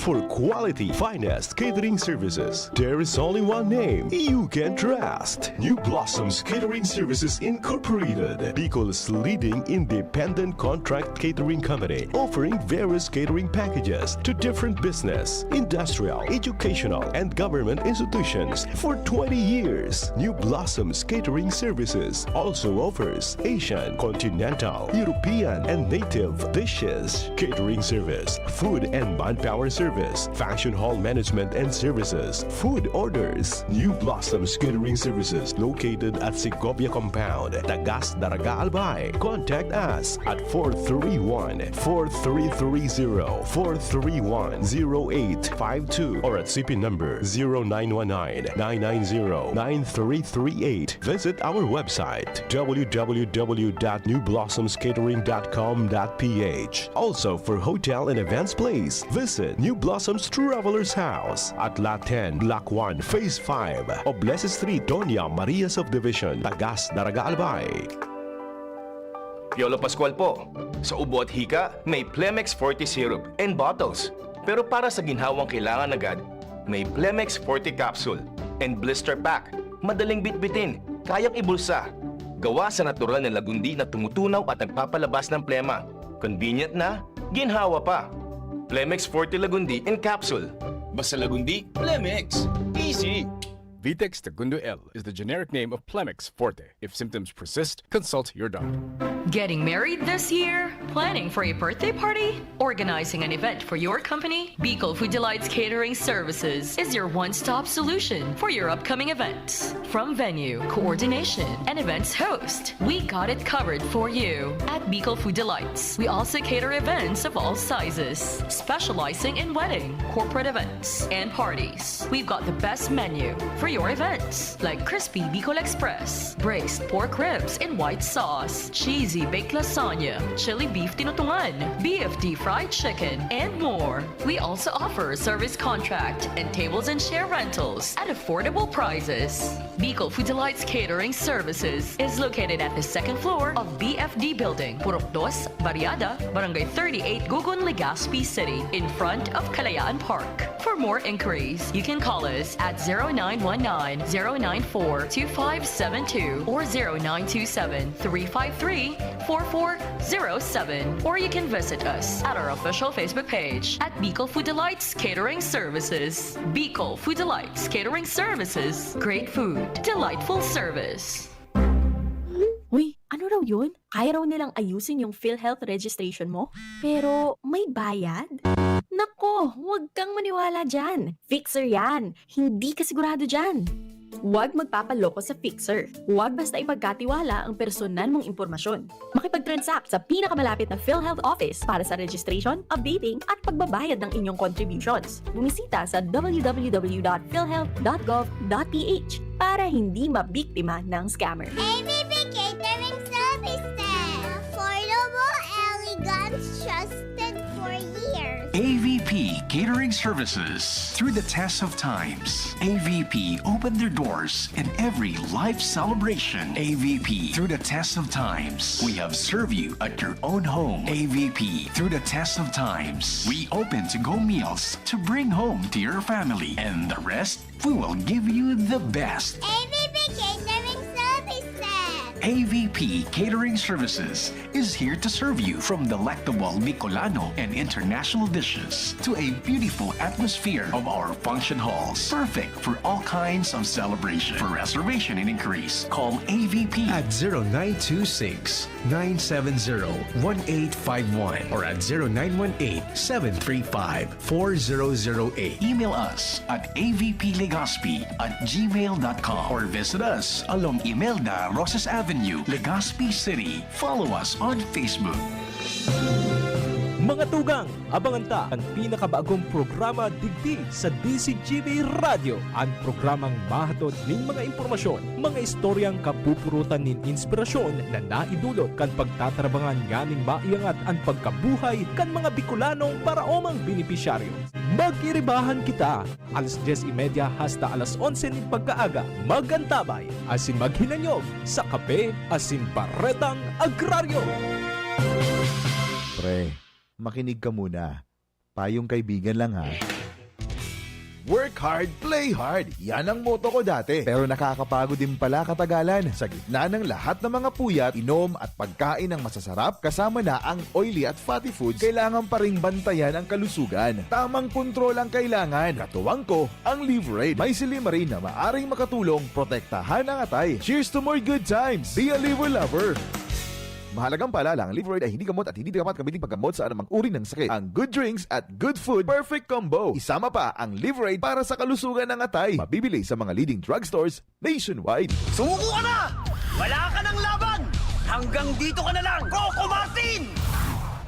For quality, finest catering services, there is only one name you can trust. New Blossoms Catering Services Incorporated, Bicol's leading independent contract catering company, offering various catering packages to different business, industrial, educational, and government institutions for twenty years. New Blossoms Catering Services also offers Asian, continental, European, and native dishes, catering service, food and manpower service, function hall management and services, food orders. New Blossoms Catering Services located at Segovia Compound, Tagas, Daraga, Albay. Contact us at four three one, four three three zero, four three one, zero eight five two or at C P number zero nine one nine, nine nine zero, nine three three eight. Visit our website, w w w dot new blossoms catering dot com dot p h. Also, for hotel and events, please visit New Blossoms Travelers House at Lot ten, Block one, Phase five, Oblese Street, Doña Maria Subdivision, Tagas, Daraga, Albay. Piolo Pascual po. Sa ubo at hika, may Plemex Forte Syrup and Bottles. Pero para sa ginhawang kailangan agad, may Plemex Forte Capsule and Blister Pack. Madaling bitbitin, kayang ibulsa. Gawa sa natural na lagundi na tumutunaw at nagpapalabas ng plema. Convenient na, ginhawa pa. Plemex Forte Lagundi in Capsule. Basta Lagundi, Plemex. Easy! Vitex Tagundo L is the generic name of Plemex Forte. If symptoms persist, consult your doctor. Getting married this year? Planning for a birthday party? Organizing an event for your company? Bicol Food Delights Catering Services is your one-stop solution for your upcoming events. From venue, coordination, and events host, we got it covered for you. At Bicol Food Delights, we also cater events of all sizes, specializing in wedding, corporate events, and parties. We've got the best menu for your events, like crispy Bicol Express, braised pork ribs in white sauce, cheesy baked lasagna, chili beef tinutungan, B F D fried chicken, and more. We also offer service contract and tables and chair rentals at affordable prices. Bicol Food Delights Catering Services is located at the second floor of B F D Building, Purok Dos, Barriada, Barangay thirty-eight, Gugun, Legazpi City, in front of Kalayaan Park. For more inquiries, you can call us at zero nine one nine, zero nine four, two five seven two or zero nine two seven, three five three, four four zero seven. Or you can visit us at our official Facebook page at Bicol Food Delights Catering Services. Bicol Food Delights Catering Services. Great food, delightful service. Uy, ano raw yun? Kaya raw nilang ayusin yung PhilHealth registration mo, pero may bayad? Nako, huwag kang maniwala dyan. Fixer yan. Hindi ka sigurado dyan. Huwag magpapaloko sa Fixer. Huwag basta ipagkatiwala ang personal mong impormasyon. Makipag-transact sa pinakamalapit na PhilHealth office para sa registration, updating, at pagbabayad ng inyong contributions. Bumisita sa w w w dot philhealth dot gov dot p h para hindi mabiktima ng scammer. A B P Catering Services. Affordable, elegant, trusted for years. A V P Catering Services. Through the test of times, A V P opened their doors in every life celebration. A V P, through the test of times, we have served you at your own home. A V P, through the test of times, we open to-go meals to bring home to your family. And the rest, we will give you the best. A V P Catering Services. A V P Catering Services is here to serve you, from delectable Bicolano and international dishes to a beautiful atmosphere of our function halls. Perfect for all kinds of celebration. For reservation and inquiries, call A V P at zero nine two six, nine seven zero, one eight five one or at zero nine one eight, seven three five, four zero zero eight. Email us at A V P Legazpi at gmail dot com or visit us along Imelda Rosas Avenue, Legazpi City. Follow us on Facebook. Mga tugang, abangan ta an pinakabagong programa digdi sa D Z G B Radyo, an programang mahatod nin mga impormasyon, mga istoryang kapupurutan nin inspirasyon na naidulot kan pagtatrabangan nganing maiangat an pagkabuhay kan mga Bicolanong paraomang benepisyaryo. Mag-iribahan kita, alas dyes y media hasta alas onse nin pagkaaga. Mag-antabay asin maghinanyog sa Kape asin Baretang Agraryo. Pre, makinig ka muna. Payong kaibigan lang ha. Work hard, play hard. Yan ang motto ko dati. Pero nakakapagod din pala katagalan. Sa gitna ng lahat ng mga puyat, inom at pagkain ng masasarap, kasama na ang oily at fatty foods, kailangan pa ring bantayan ang kalusugan. Tamang kontrol ang kailangan. Katuwang ko, ang Liverade. May silymarin na maaring makatulong protektahan ang atay. Cheers to more good times! Be a Liver Lover! Mahalagang paalala, ang Liverade ay hindi gamot at hindi dapat gamitin paggamot sa anumang uri ng sakit. Ang Good Drinks at Good Food, perfect combo. Isama pa ang Liverade para sa kalusugan ng atay. Mabibili sa mga leading drugstores nationwide. Sumuko ka na! Wala ka ng laban! Hanggang dito ka na lang, Coco Martin!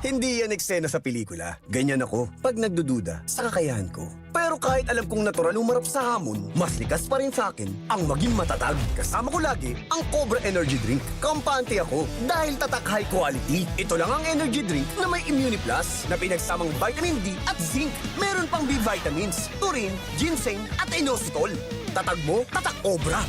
Hindi yan eksena sa pelikula. Ganyan ako pag nagdududa sa kakayahan ko. Pero kahit alam kong natural umarap sa hamon, mas likas pa rin sa akin ang maging matatag. Kasama ko lagi ang Cobra Energy Drink. Kampante ako dahil tatak high quality. Ito lang ang energy drink na may Immune Plus na pinagsamang vitamin D at zinc. Meron pang B vitamins, taurine, ginseng at inositol. Tatag mo, tatak Cobra!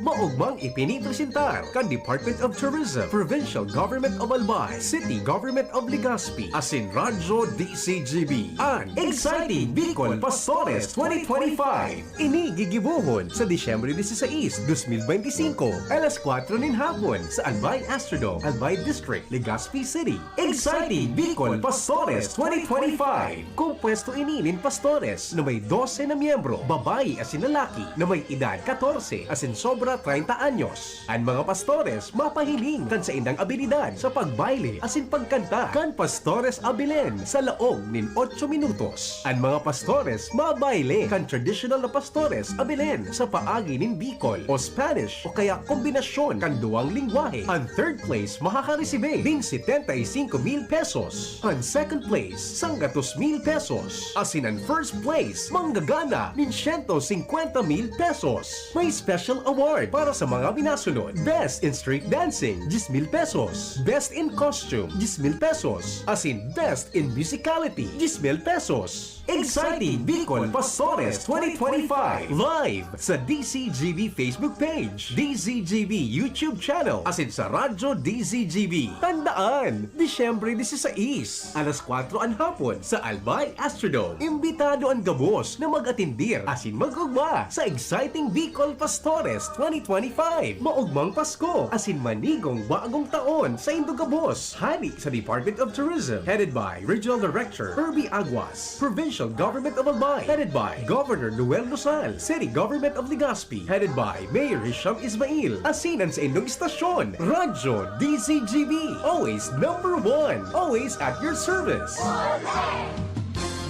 Maogmang ipinipresentar kan Department of Tourism, Provincial Government of Albay, City Government of Legazpi, asin Radyo D C G B, an Exciting Bicol Pastores twenty twenty-five. Ini gigibohon sa Disyembre dieciséis, dos mil beintisinko, alas kwatro nin hapon sa Albay Astrodome, Albay District, Legazpi City. Exciting Bicol Pastores twenty twenty-five. Kompuesto ini nin pastores na may dose na miyembro, babayi asin lalaki na may edad katorse asin sobra treinta anyos. An mga pastores mapahiling kan saindang abilidad sa pagbayle asin pagkanta kan Pastores Abilene sa laog nin otso minutos. An mga pastores mabayle kan tradisyonal na Pastores Abilene sa paagi nin Bicol o Spanish o kaya kombinasyon kan duwang lengwahe. An third place makakaresibe nin setenta y cinco mil pesos. An second place, sanggatos mil pesos. Asin an first place, manggagana nin siyento singkwenta mil pesos. May special award para sa mga minasunod. Best in Street Dancing, diyes mil pesos. Best in Costume, diyes mil pesos. Asin Best in Musicality, diyes mil pesos. Exciting Bicol Pastores twenty twenty-five, live sa D C G B Facebook page, D C G B YouTube channel, asin sa Radyo D C G B. Tandaan, Disyembre dieciséis, alas kwatro an hapon sa Albay Astrodome. Imbitado an gabos na mag-atindir asin mag-ugma sa Exciting Bicol Pastores twenty twenty-five. Maugmang Pasko asin manigong bagong taon saindo gabos. Hali sa Department of Tourism, headed by Regional Director Herbie Aguas. Provincial Government of Albay, headed by Governor Noel Rosal. City Government of Legazpi, headed by Mayor Hisham Ismail. Asin an saindong istasyon, Radyo D Z G B. Always number one. Always at your service.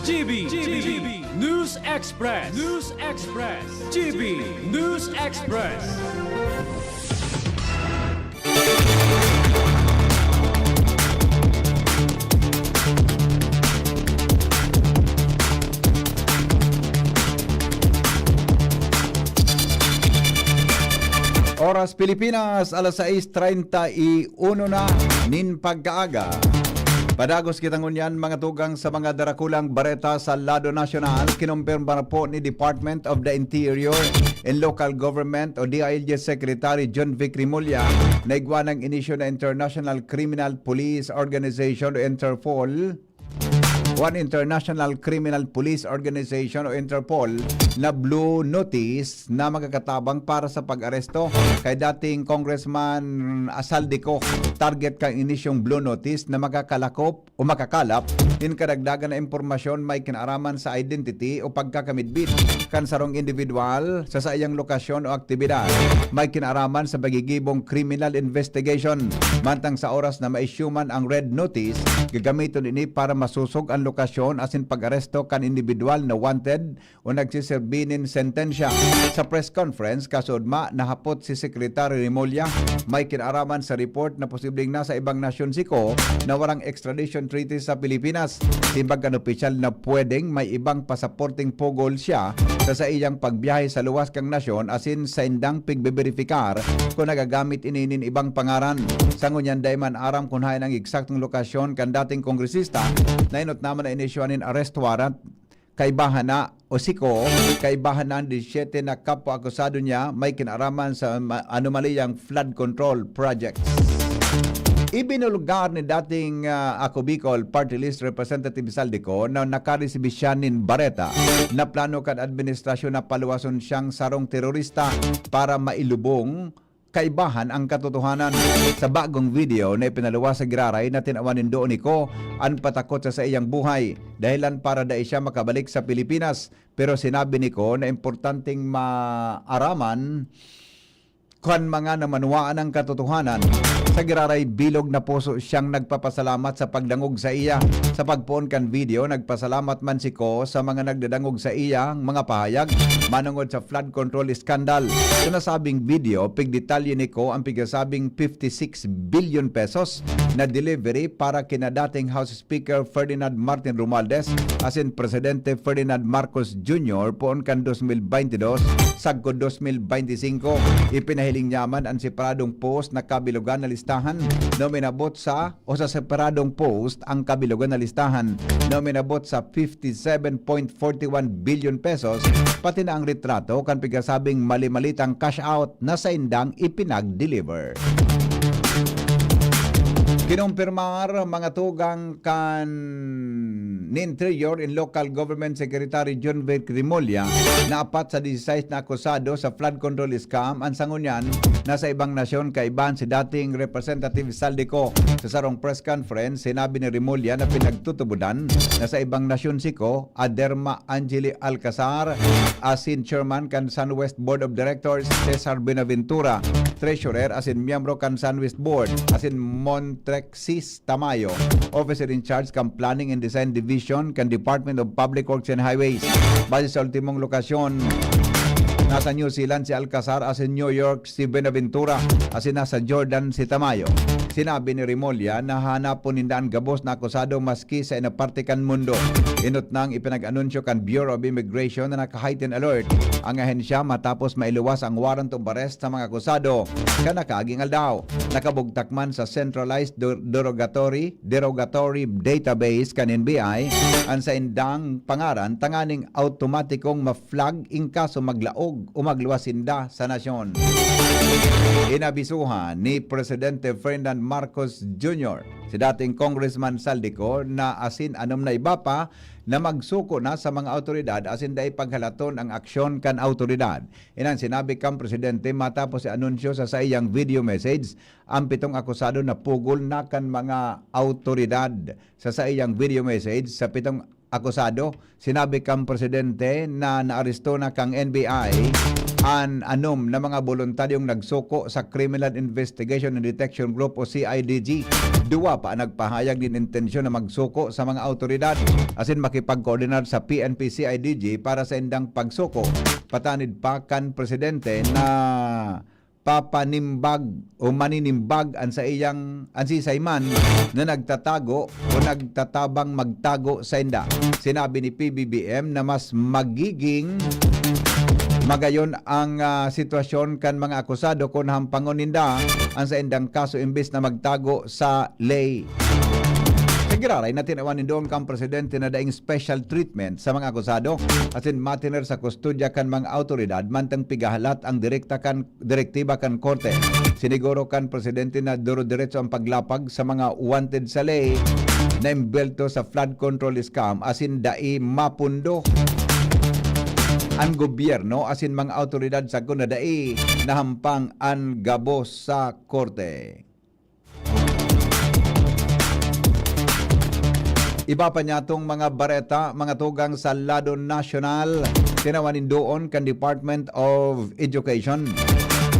G B, G B, News Express. News Express. G B News Express. Oras Pilipinas, alas sais treinta y uno na nin pagkaaga. Padagos kita ngunyan, mga tugang, sa mga darakulang bareta sa lado nasyonal. Kinumpirma po ni Department of the Interior and Local Government o D I L G Secretary John Vic Remulla na igwa ng inisyu na International Criminal Police Organization o Interpol, One International Criminal Police Organization o Interpol na blue notice na magkakatabang para sa pag-aresto kay dating Congressman Asaldico. Target kan inisyong blue notice na makakalakop o makakalap nin kadagdagan na impormasyon may kinaaraman sa identity o pagkakamidbid kan sarong individual sa saiyang lokasyon o aktibidad. May kinaaraman sa pagigibong criminal investigation. Mantang sa oras na ma-issue man ang red notice, gagamiton ini para masosog an lokasyon asin pag-aresto kan individual na wanted o nagsiserbi nin sentensya. Sa press conference, kasuodma, nahapot si Secretary Remulla, may kinaaraman sa report na posibleng nasa ibang nasyon si Co na warang extradition treaty sa Pilipinas. Simbag kan opisyal na pwedeng may ibang pasaporteng pugol siya sa saiyang pagbiyahe sa luwas kang nasyon asin saindang pigbeberipikar kung nagagamit ini nin ibang pangaran. Sa ngunyan, dai man aram kung haen ang eksaktong lokasyon kan dating kongresista na enot naman na inisyuhan nin arrest warrant. Kaibahan na o si Co, kaibahan na ang disisiyete na kapwa akusado niya may kinaaraman sa ma-, anomaliyang flood control projects. Ibinulgar ni dating, ah, Ako Bicol Party List Representative Zaldy Co na nakaresibi siya nin bareta na plano kan administrasyon na paluwason siyang sarong terorista para mailubong kaibahan ang katotohanan. Sa bagong video na ipinaluwas sa giraray na tinawan nindo ni Co an patakot sa saiyang buhay, dahilan para dai siya makabalik sa Pilipinas. Pero sinabi ni Co na importanteng maaraman kan mga namanwaan ang katotohanan. Sa giraray, bilog na puso siyang nagpapasalamat sa pagdangog sa iya. Sa pagpoon kan video, nagpasalamat man si Co sa mga nagdadangog sa iyang mga pahayag manongod sa flood control scandal. Sa nasabing video, pigdetalye ni Co ang pigasabing fifty-six billion pesos na delivery para kina dating House Speaker Ferdinand Martin Romualdez asin Presidente Ferdinand Marcos Junior poon kan dos mil baynte dos sagkod dos mil baynte singko. Ipinahiling niya man an separadong post na kabilogan na listahan na uminabot sa o sa separadong post ang kabilogan na listahan na uminabot sa fifty-seven point forty-one billion pesos, pati na ang retrato kan pigasabing mali-malitang cash out na saindang ipinag-deliver. Kinumpirmar, mga tugang, kan ni Interior and Local Government Secretary John Vic Remulla na apat sa disisais na akusado sa flood control scam an sangunyan na sa ibang nasyon kaibahan si dating Representative Zaldy Co. Sa sarong press conference, sinabi ni Remulla na pinagtutubodan na sa ibang nasyon si Co, Aderma Angeli Alcazar, asin chairman kan SunWest Board of Directors, Cesar Buenaventura, treasurer asin miyembro kan SunWest Board, asin Montrexis Tamayo, officer in charge kan Planning and Design Division kan Department of Public Works and Highways. Base sa ultimong lokasyon, nasa New Zealand si Alcazar asin New York si Buenaventura asin nasa Jordan si Tamayo. Sinabi ni Remulla na hanapon ninda an gabos na akusado maski sa inaparte kan mundo. Enot nang ipinag-anunsyo kan Bureau of Immigration na naka-heightened alert ang ahensya matapos mailuwas ang warrant of arrest sa mga akusado kan nakaaging aldaw. Nakabugtak man sa centralized der-, derogatory, derogatory database kan N B I an saindang pangaran tanganing awtomatikong ma-flag in kaso maglaog o magluwas sinda sa nasyon. Inabisuhan ni Presidente Ferdinand Marcos Junior si dating Congressman Zaldy Co na asin anom na iba pa na magsuko na sa mga awtoridad asin dai paghalaton ang aksyon kan awtoridad. Iyan an sinabi kan presidente matapos i-anunsyo sa saiyang video message ang pitong akusado na pugol na kan mga awtoridad. Sa saiyang video message sa pitong akusado, sinabi kan presidente na naaresto na kan N B I an anom na mga boluntaryong nagsuko sa Criminal Investigation and Detection Group o C I D G. Duwa pa ang nagpahayag nin intensyon na magsuko sa mga awtoridad asin makipagkoordinar sa P N P C I D G para sa indang pagsuko. Patanid pa kan presidente na papanimbag o maninimbag an saiyang, an sisay man na nagtatago o nagtatabang magtago sainda. Sinabi ni P B B M na mas magiging magayon ang, ah, sitwasyon kan mga akusado kun hampangon ninda an saindang kaso imbes na magtago sa ley. Sa giraray na tinawan nin doon kang presidente na daing special treatment sa mga akusado asin matiner sa kustodya kan mga awtoridad mantang pigahalat ang direkta kan, direktiba kan korte. Siniguro kan presidente na duro-diretso ang paglapag sa mga wanted sa ley na imbelto sa flood control scam asin dai mapundo an gobyerno asin mga awtoridad sagkod na dai nahampang an gabos sa korte. Iba pa niyatong mga bareta, mga tugang sa lado nasyonal, tinawan nin doon kan Department of Education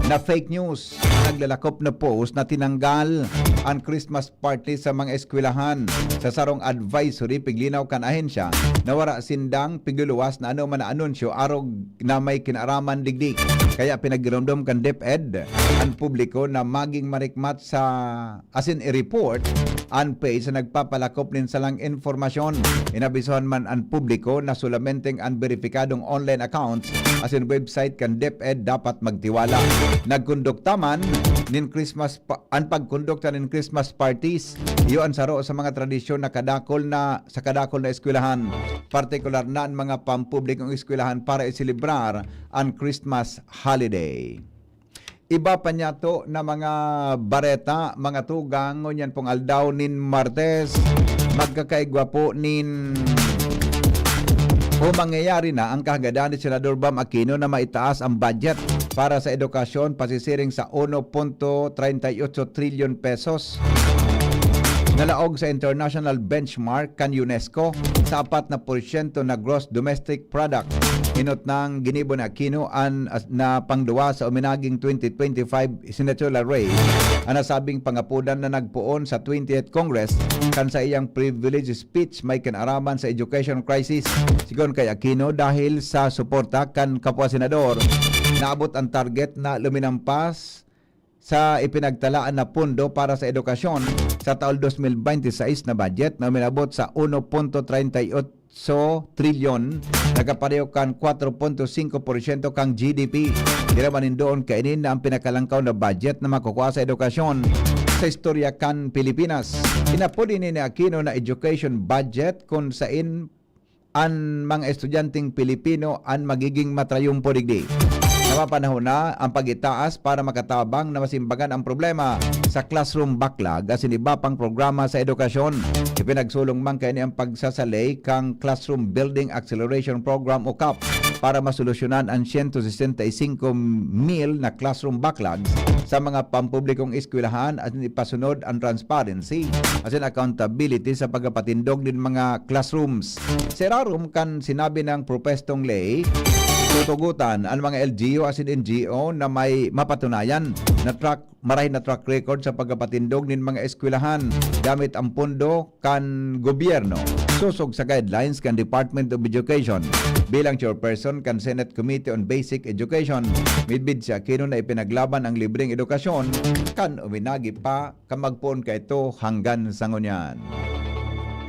na fake news. Naglalakop na post na tinanggal an Christmas party sa mga eskwelahan. Sa sarong advisory, piglinaw kan ahensya na wara sindang pigluluwas na anoman na anunsyo arog na may kinaaraman digdi. Kaya pinagiromdom kan DepEd an publiko na maging marikmat sa asin i-report an page na nagpapalakop nin salang impormasyon. Inabisohan man an publiko na solamenteng an beripikadong online accounts asin website kan DepEd dapat magtiwala. Nagkondukta man nin Christmas pa, an pagkondukta nin Christmas parties, iyo an saro sa mga tradisyon na kadakol na sa kadakol na eskwelahan, partikular na an mga pampublikong eskwelahan para iselebrar an Christmas holiday. Iba pa niyato na mga bareta, mga tugang, ngunyan pong aldaw nin Martes, magkakaigwa po nin o mangyayari na ang kahagadan ni Senador Bam Aquino na maitaas ang budget para sa edukasyon pasisiring sa uno punto treinta y ocho trilyon pesos. Nalaog sa international benchmark kan UNESCO sa apat na porsyento na gross domestic product. Inot nang ginibo ni Aquino an as-, na pangduwa sa uminaging twenty twenty-five senatorial race, an nasabing pangapodan na nagpoon sa twentieth Congress kan sa iyang privilege speech may kinaaraman sa education crisis. Sigon kay Aquino, dahil sa suporta kan kapwa senador, naabot ang target na luminampas sa ipinagtalaan na pondo para sa edukasyon sa taon dos mil bente seis na budget na uminabot sa uno punto treinta y ocho trilyon, nagkapareho kan kwatro punto singko porsyento kan G D P. Tinawan nin doon kaini na ang pinakalangkaw na budget na makukua sa edukasyon sa istorya kan Pilipinas. Inapod ini ni Aquino na education budget kun sain an mga estudyanteng Pilipino an magiging matrayumpo digdi. Napapanahon na ang pag-itaas para makatabang na masimbagan ang problema sa classroom backlog asin iba pang programa sa edukasyon. Ipinagsulong man kaini ang pagsasalay kan Classroom Building Acceleration Program o CAP para masolusyonan ang siyento sesenta y singko mil na classroom backlogs sa mga pampublikong eskwelahan asin ipasunod ang transparency asin accountability sa pagpapatindog nin mga classrooms. Sa irarom kan sinabi nin propwestong ley, tutugotan an mga L G U asin N G O na may mapatunayan na track, marahay na track record sa pagpapatindog nin mga eskwelahan gamit ang pondo kan gobyerno, sosog sa guidelines kan Department of Education. Bilang chairperson kan Senate Committee on Basic Education, midbid si Aquino na ipinaglaban ang libreng edukasyon kan uminagi pa kan magpoon kaito hanggan sa ngunyan.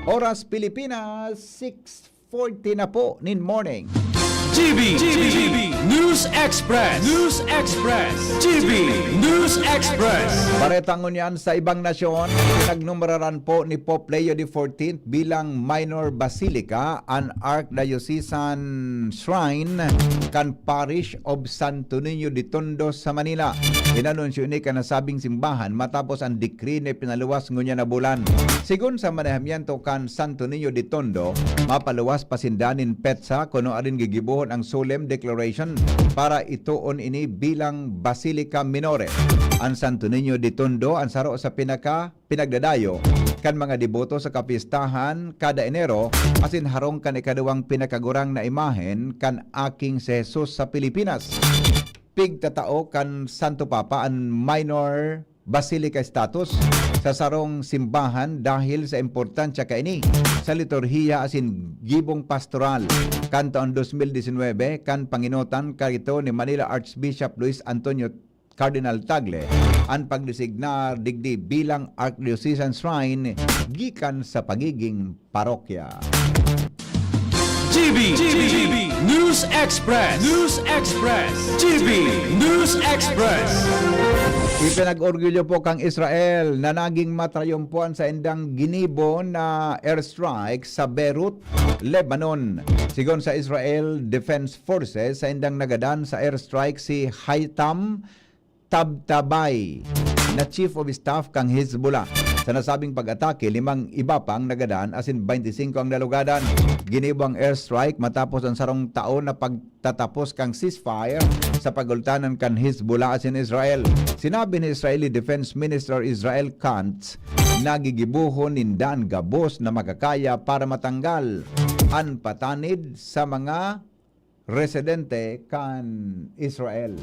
Oras Pilipinas, six forty na po nin morning. G B, G B, News Express, News Express, G B News Express. Bareta ngunyan sa ibang nasyon, pinagnumeraran po ni Pope Leo the fourteenth bilang Minor Basilica an Archdiocesan Shrine kan Parish of Santo Niño de Tondo sa Manila. Inanunsyo ini kan nasabing simbahan matapos ang decree na ipinaluwas ngunyan na bulan. Sigon sa manehamiento kan Santo Niño de Tondo, mapaluwas pa sinda nin petsa kuno arin gigibohon ang solemn declaration para itoon ini bilang Basilica Minore. Ang Santo Niño de Tondo ang saro sa pinaka pinagdadayo kan mga deboto sa kapistahan kada Enero, asin harong kan ikaduwang pinakagurang na imahen kan Aking si Jesus sa Pilipinas. Pigtatao kan Santo Papa an minor basilica status sa sarong simbahan dahil sa importansya kaini sa liturhiya asin gibong pastoral. Kan taon dos mil disinwebe, kan pangenotan kaito ni Manila Archbishop Luis Antonio Cardinal Tagle an pagdesignar digdi bilang Archdiocesan Shrine gikan sa pagiging parokya. G B, G B, News Express. News Express. G B News Express. Ipinag-orgulyo po kang Israel na naging matrayumpuan sa indang ginibo na airstrike sa Beirut, Lebanon. Sigon sa Israel Defense Forces, sa indang nagadan sa airstrike si Haitham Tabtabay na Chief of Staff kan Hezbollah. Sa nasabing pag-atake, limang iba pa ang nagadan asin baynte singko ang nalugadan. Ginibo ang airstrike matapos ang sarong taon na pagtatapos kan ceasefire sa pagultanan kan Hezbollah asin Israel. Sinabi ni Israeli Defense Minister Israel Katz na gigibohon ninda an gabos na makakaya para matanggal an patanid sa mga residente kan Israel.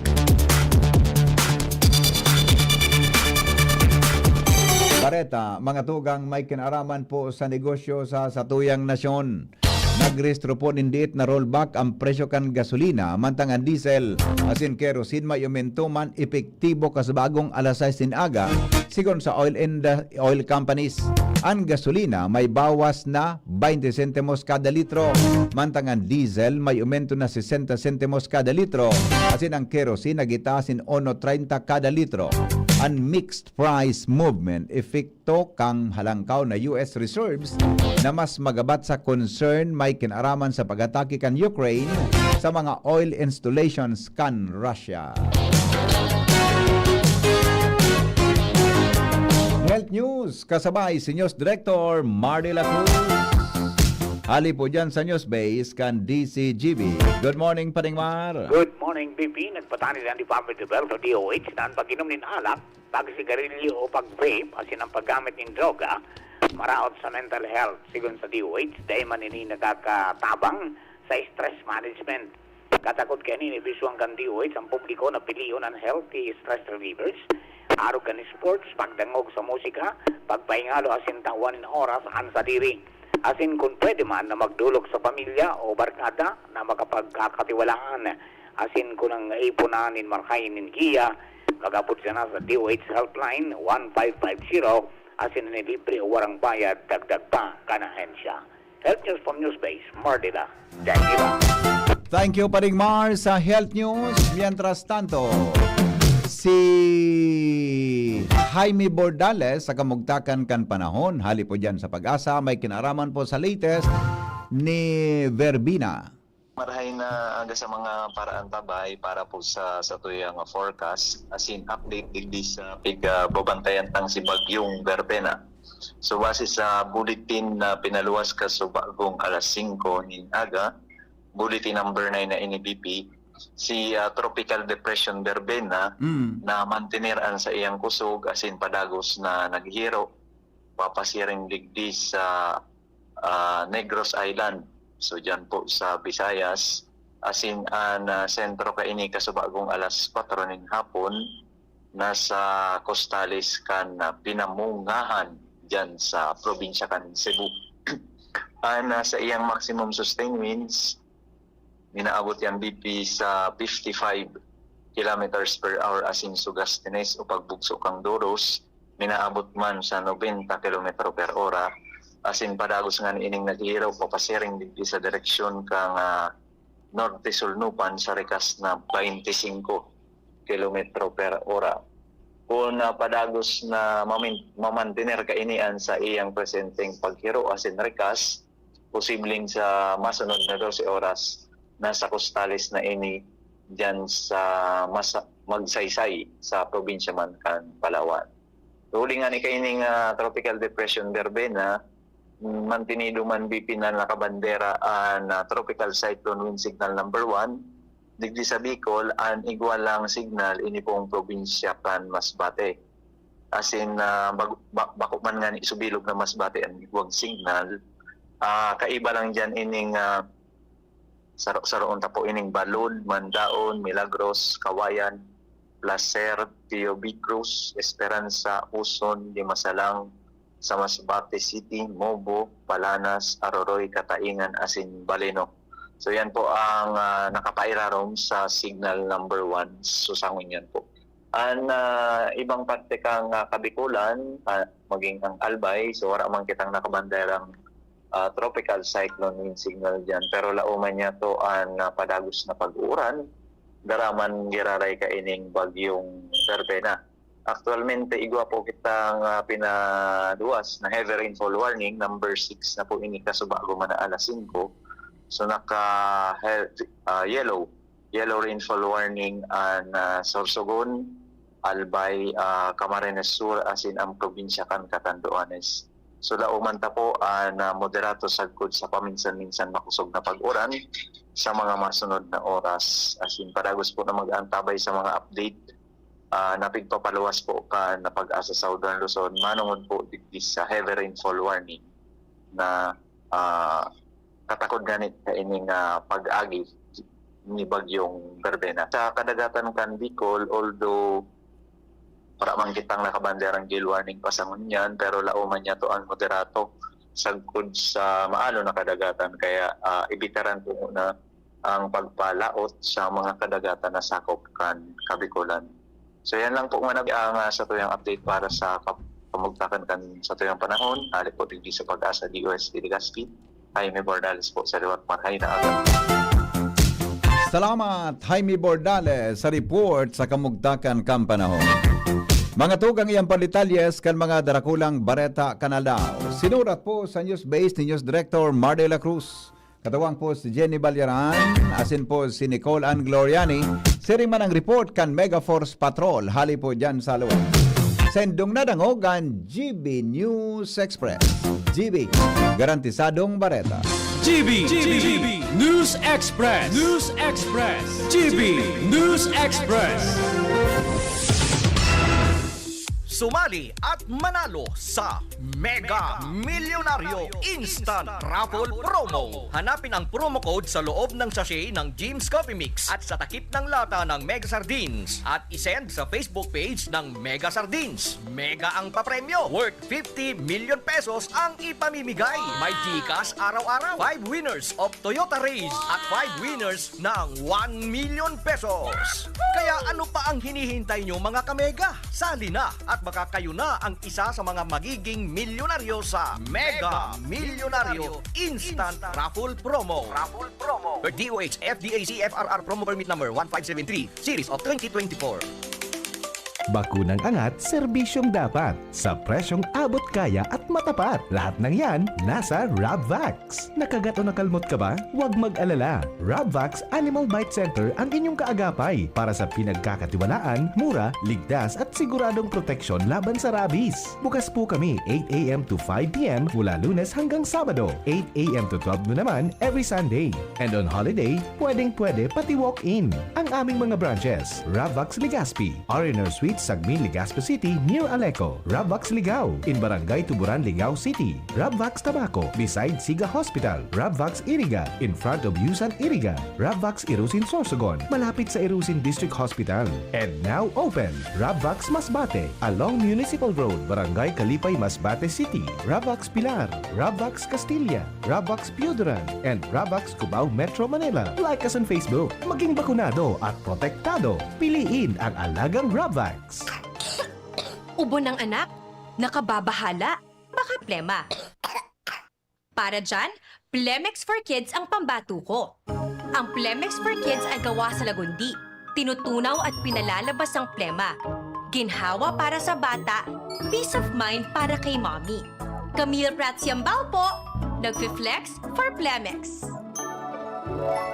Bareta, mga tugang may kinaraman po sa negosyo sa satuyang nasyon. Nagrehistro po nin diit na rollback ang presyo kan gasolina, mantang an diesel asin kerosene may umento man epektibo kasabagong alas sais nin aga, sigon sa oil and, uh, oil companies. An gasolina may bawas na baynte sentimos kada litro, mantang an diesel may umento na sesenta sentimos kada litro, asin an kerosene nagitaas nin uno treinta kada litro. An mixed price movement epekto kan halangkaw na U S reserves na mas magabat sa concern may kinaraman sa pag-atake kan Ukraine sa mga oil installations kan Russia. Health News, kasabay si News Director Mardy La Cruz. Hali po dyan sa News Base kan D C G B. Good morning, Paring Mar. Good morning, B P. Nagpatanid ang Department of Health o D O H na ang pag-inom nin alak, pagsigarilyo o pag-vape, asin ang paggamit nin droga, maraot sa mental health. Sigon sa D O H, dai man ini nakakatabang sa stress management. Katakod kaini, inibisyuhan kan D O H ang publiko na pilion an healthy stress relievers, arog kan sports, pagdangog sa musika, pagpahingalo asin tawan nin oras an sadiri. Asin kun pwede man na magdolok sa pamilya o barkada na makapagkakatiwalaan. Asin kun ang ipunan nin marhay nin giya, mag-abot sana sa D O H Helpline one five five zero, asin ini libre o warang bayad, dagdag pa kan ahensya. Health News from Newsbase, Mardila, Danila. Thank you, Paring Mar, sa Health News. Mientras tanto, si Jaime Bordales sa kamugtakan kan panahon, hali po dyan sa Pag-asa, may kinaraman po sa latest ni Verbina. Marahay na aga sa mga paraantabay para po sa, sa tuyang forecast, as in update digdi sa pig, ah, babantayan tang si Bagyong Verbena. So, base sa bulletin na pinaluwas ka sa bagong alas singko nin aga, bulletin number nine na ini B P, si, ah, Tropical Depression Verbena Mm. na mantener an sa iyang kusog, as in padagos na naghihiro, papasiring digdi sa, ah, Negros Island. So, dyan po sa Visayas, as in, an, ah, sentro kaini kasubagong alas kwatro nin hapon, nasa costales kan, ah, Pinamungahan, dyan sa probinsya kan Cebu. An, ah, sa iyang maximum sustained winds, minaabot yan B P sa fifty-five kilometers per hour, asin sugastines o pagbugso kang doros, minaabot man sa nobenta kilometro per ora, asin padagos nga ining naghihiro papasiring digdi sa direksyon kang, ah, norte-sulnupan sa rikas na baynte singko kilometro per ora. Kun, ah, padagos na mamin-, mamantener kaini an sa iyang presenteng paghiro asin rikas, posibleng sa masunod na dose oras, nasa costales na ini diyan sa Masa-, Magsaysay, sa probinsya man kan Palawan. Huli nga ni kaining, ah, Tropical Depression Verbena, mm, mantinido man B P na nakabandera an, ah, Tropical Cyclone Wind Signal number one. Digdi sa Bicol, an igwa lang signal ini pong probinsya kan Masbate. As in, ah, bag-, ba-, bako man nga ni subilog na Masbate an igwang signal. Ah, kaiba lang diyan ining, ah, saro-, saroon ta po ining Balud, Mandaon, Milagros, Cauayan, Placer, Pio Bicruz, Esperanza, Uson, Dimasalang, sa Masbate City, Mobo, Palanas, Aroroy, Cataingan, asin Baleno. So, yan po ang, ah, nakapairarom sa signal number one. So, sa ngunyan po. An, ah, ibang parte kang, ah, Kabikulan, ah, maging ang Albay, so wala man kitang nakabanderang ah, tropical cyclone wind signal diyan. Pero laoman niya to an, ah, padagos na pag-uuran, daraman giraray kaining bagyong Verbena. Aktualmente, igwa po kitang, ah, pinaluwas na heavy rainfall warning, number six na po ini, kasubago man na alas singko. So, naka he-, ah, yellow, yellow rainfall warning an, ah, Sorsogon, Albay, ah, Camarines Sur, asin ang probinsya kan Catanduanes. So, laoman ta po an, ah, moderato sagkod sa paminsan-minsan makosog na pag-uran sa mga masunod na oras. Asin, padagos po na mag-antabay sa mga update, ah, na pigpapaluwas po kan PAGASA Southern Luzon, manongod po digdi sa heavy rainfall warning na, ah, katakod ngani kaining, ah, pag-agi ni Bagyong Verbena. Sa kadagatan kan Bicol, although wara man kitang nakabanderang gale warning pa sa ngunyan, pero laoman niya to an moderato sagkod sa maalon na kadagatan, kaya, ah, ibitaran po muna ang pagpalaot sa mga kadagatan na sakop kan Kabikolan. So, yan lang po muna ang, ah, satuyang update para sa kap-, kamugtakan kan satuyang panahon. Hali po digdi sa PAGASA D O S T Legazpi, Jaime Bordales po sa liwat. Marhay na aga. Salamat, Jaime Bordales, sa report sa kamugtakan kan panahon. Mga tugang, iyan pa detalyes kan mga darakulang bareta kan aldaw. Sinurat po sa news base ni News Director Mar de la Cruz. Katuwang po si Jenny Balyaran, asin po si Nicole Ann Gloriani. Siring man ang report kan Mega Force Patrol, hali po dyan sa luwag. Sendong nadangog an G B News Express. G B, garantisadong bareta. G B, G B, News Express, News Express, G B, News Express. Sumali at manalo sa Mega Milyonaryo Instant Raffle Promo. Hanapin ang promo code sa loob ng sachet ng Jim's Coffee Mix at sa takip ng lata ng Mega Sardines at isend sa Facebook page ng Mega Sardines. Mega ang papremyo, worth fifty million pesos ang ipamimigay. May GCash araw-araw, five winners of Toyota Raize at five winners ng one million pesos. Kaya ano pa ang hinihintay nyo, mga kamega? Sali na at baka kayo na ang isa sa mga magiging milyonaryo sa Mega Milyonaryo Instant Raffle Promo. Raffle Promo. Per D O H F D A C F R R Promo Permit Number one five seven three, Series of twenty twenty-four. Bakunang angat, serbisyong dapat, sa presyong abot kaya at matapat. Lahat ng yan, nasa Rabvax. Nakagat o nakalmot ka ba? Huwag mag-alala. Rabvax Animal Bite Center ang inyong kaagapay para sa pinagkakatiwalaan, mura, ligtas at siguradong proteksyon laban sa rabies. Bukas po kami eight a.m. to five p.m. mula Lunes hanggang Sabado, eight a.m. to twelve noon naman every Sunday. And on holiday, pwedeng-pwede pati walk-in. Ang aming mga branches, Rabvax Legazpi, R and R Suites, Sagmin, Legazpi City, near Aleco, Rabvax Ligao, in Barangay Tuburan, Ligao City, Rabvax Tabaco, beside Siga Hospital, Rabvax Iriga, in front of Yusan Iriga, Rabvax Irusin, Sorsogon, malapit sa Irusin District Hospital. And now open, Rabvax Masbate, along Municipal Road, Barangay Kalipay, Masbate City, Rabvax Pilar, Rabvax Castilla, Rabvax Pioduran, and Rabvax Cubao, Metro Manila. Like us on Facebook. Maging bakunado at protektado. Piliin ang alagang Rabvax. Ubo ng anak? Nakababahala? Baka plema. Para dyan, Plemex for Kids ang pambato ko. Ang Plemex for Kids ay gawa sa lagundi. Tinutunaw at pinalalabas ang plema. Ginhawa para sa bata, peace of mind para kay mommy. Camille Prats Yambao po, nagfi-flex for Plemex.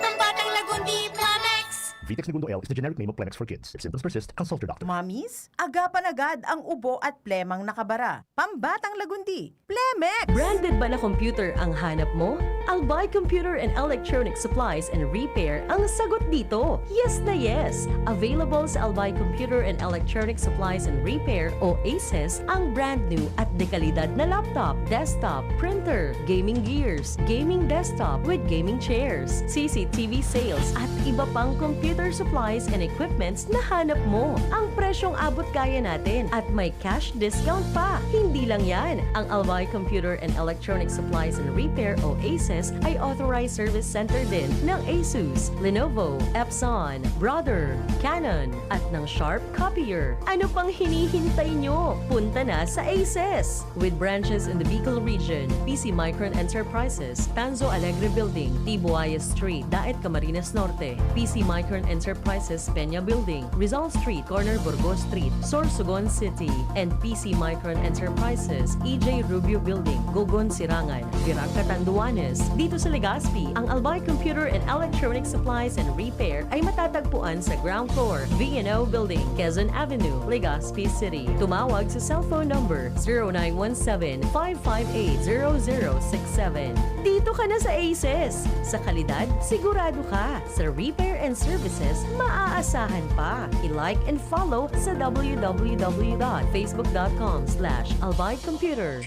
Ang Batang Lagundi, Plemex! Vitex Negundo L is the generic name of Plemex for kids. If symptoms persist, consult your doctor. Mommies, agapan agad ang ubo at plemang nakabara. Pambatang Lagundi, Plemex! Branded ba na computer ang hanap mo? Albay Computer and Electronic Supplies and Repair ang sagot dito. Yes na yes! Available sa Albay Computer and Electronic Supplies and Repair o ACES ang brand new at dekalidad na laptop, desktop, printer, gaming gears, gaming desktop with gaming chairs, C C T V sales at iba pang computer supplies and equipments na hanap mo. Ang presyong abot kaya natin at may cash discount pa. Hindi lang yan, ang Albay Computer and Electronic Supplies and Repair o ACES ay authorized service center din ng Asus, Lenovo, Epson, Brother, Canon, at ng Sharp Copier. Ano pang hinihintay nyo? Punta na sa ACES! With branches in the Bicol region, P C Micron Enterprises, Tanzo Alegre Building, Tibuaya Street, Daet, Camarines Norte, P C Micron Enterprises, Peña Building, Rizal Street, corner Burgos Street, Sorsogon City, and P C Micron Enterprises, E J Rubio Building, Gogon, Sirangan, Virac, Catanduanes. Dito sa Legazpi, ang Albay Computer and Electronic Supplies and Repair ay matatagpuan sa ground floor, V and O Building, Quezon Avenue, Legazpi City. Tumawag sa cellphone number zero nine one seven, five five eight, zero zero six seven. Dito ka na sa ACES! Sa kalidad, sigurado ka! Sa repair and services, maaasahan pa! I-like and follow sa w w w dot facebook dot com slash albay computer.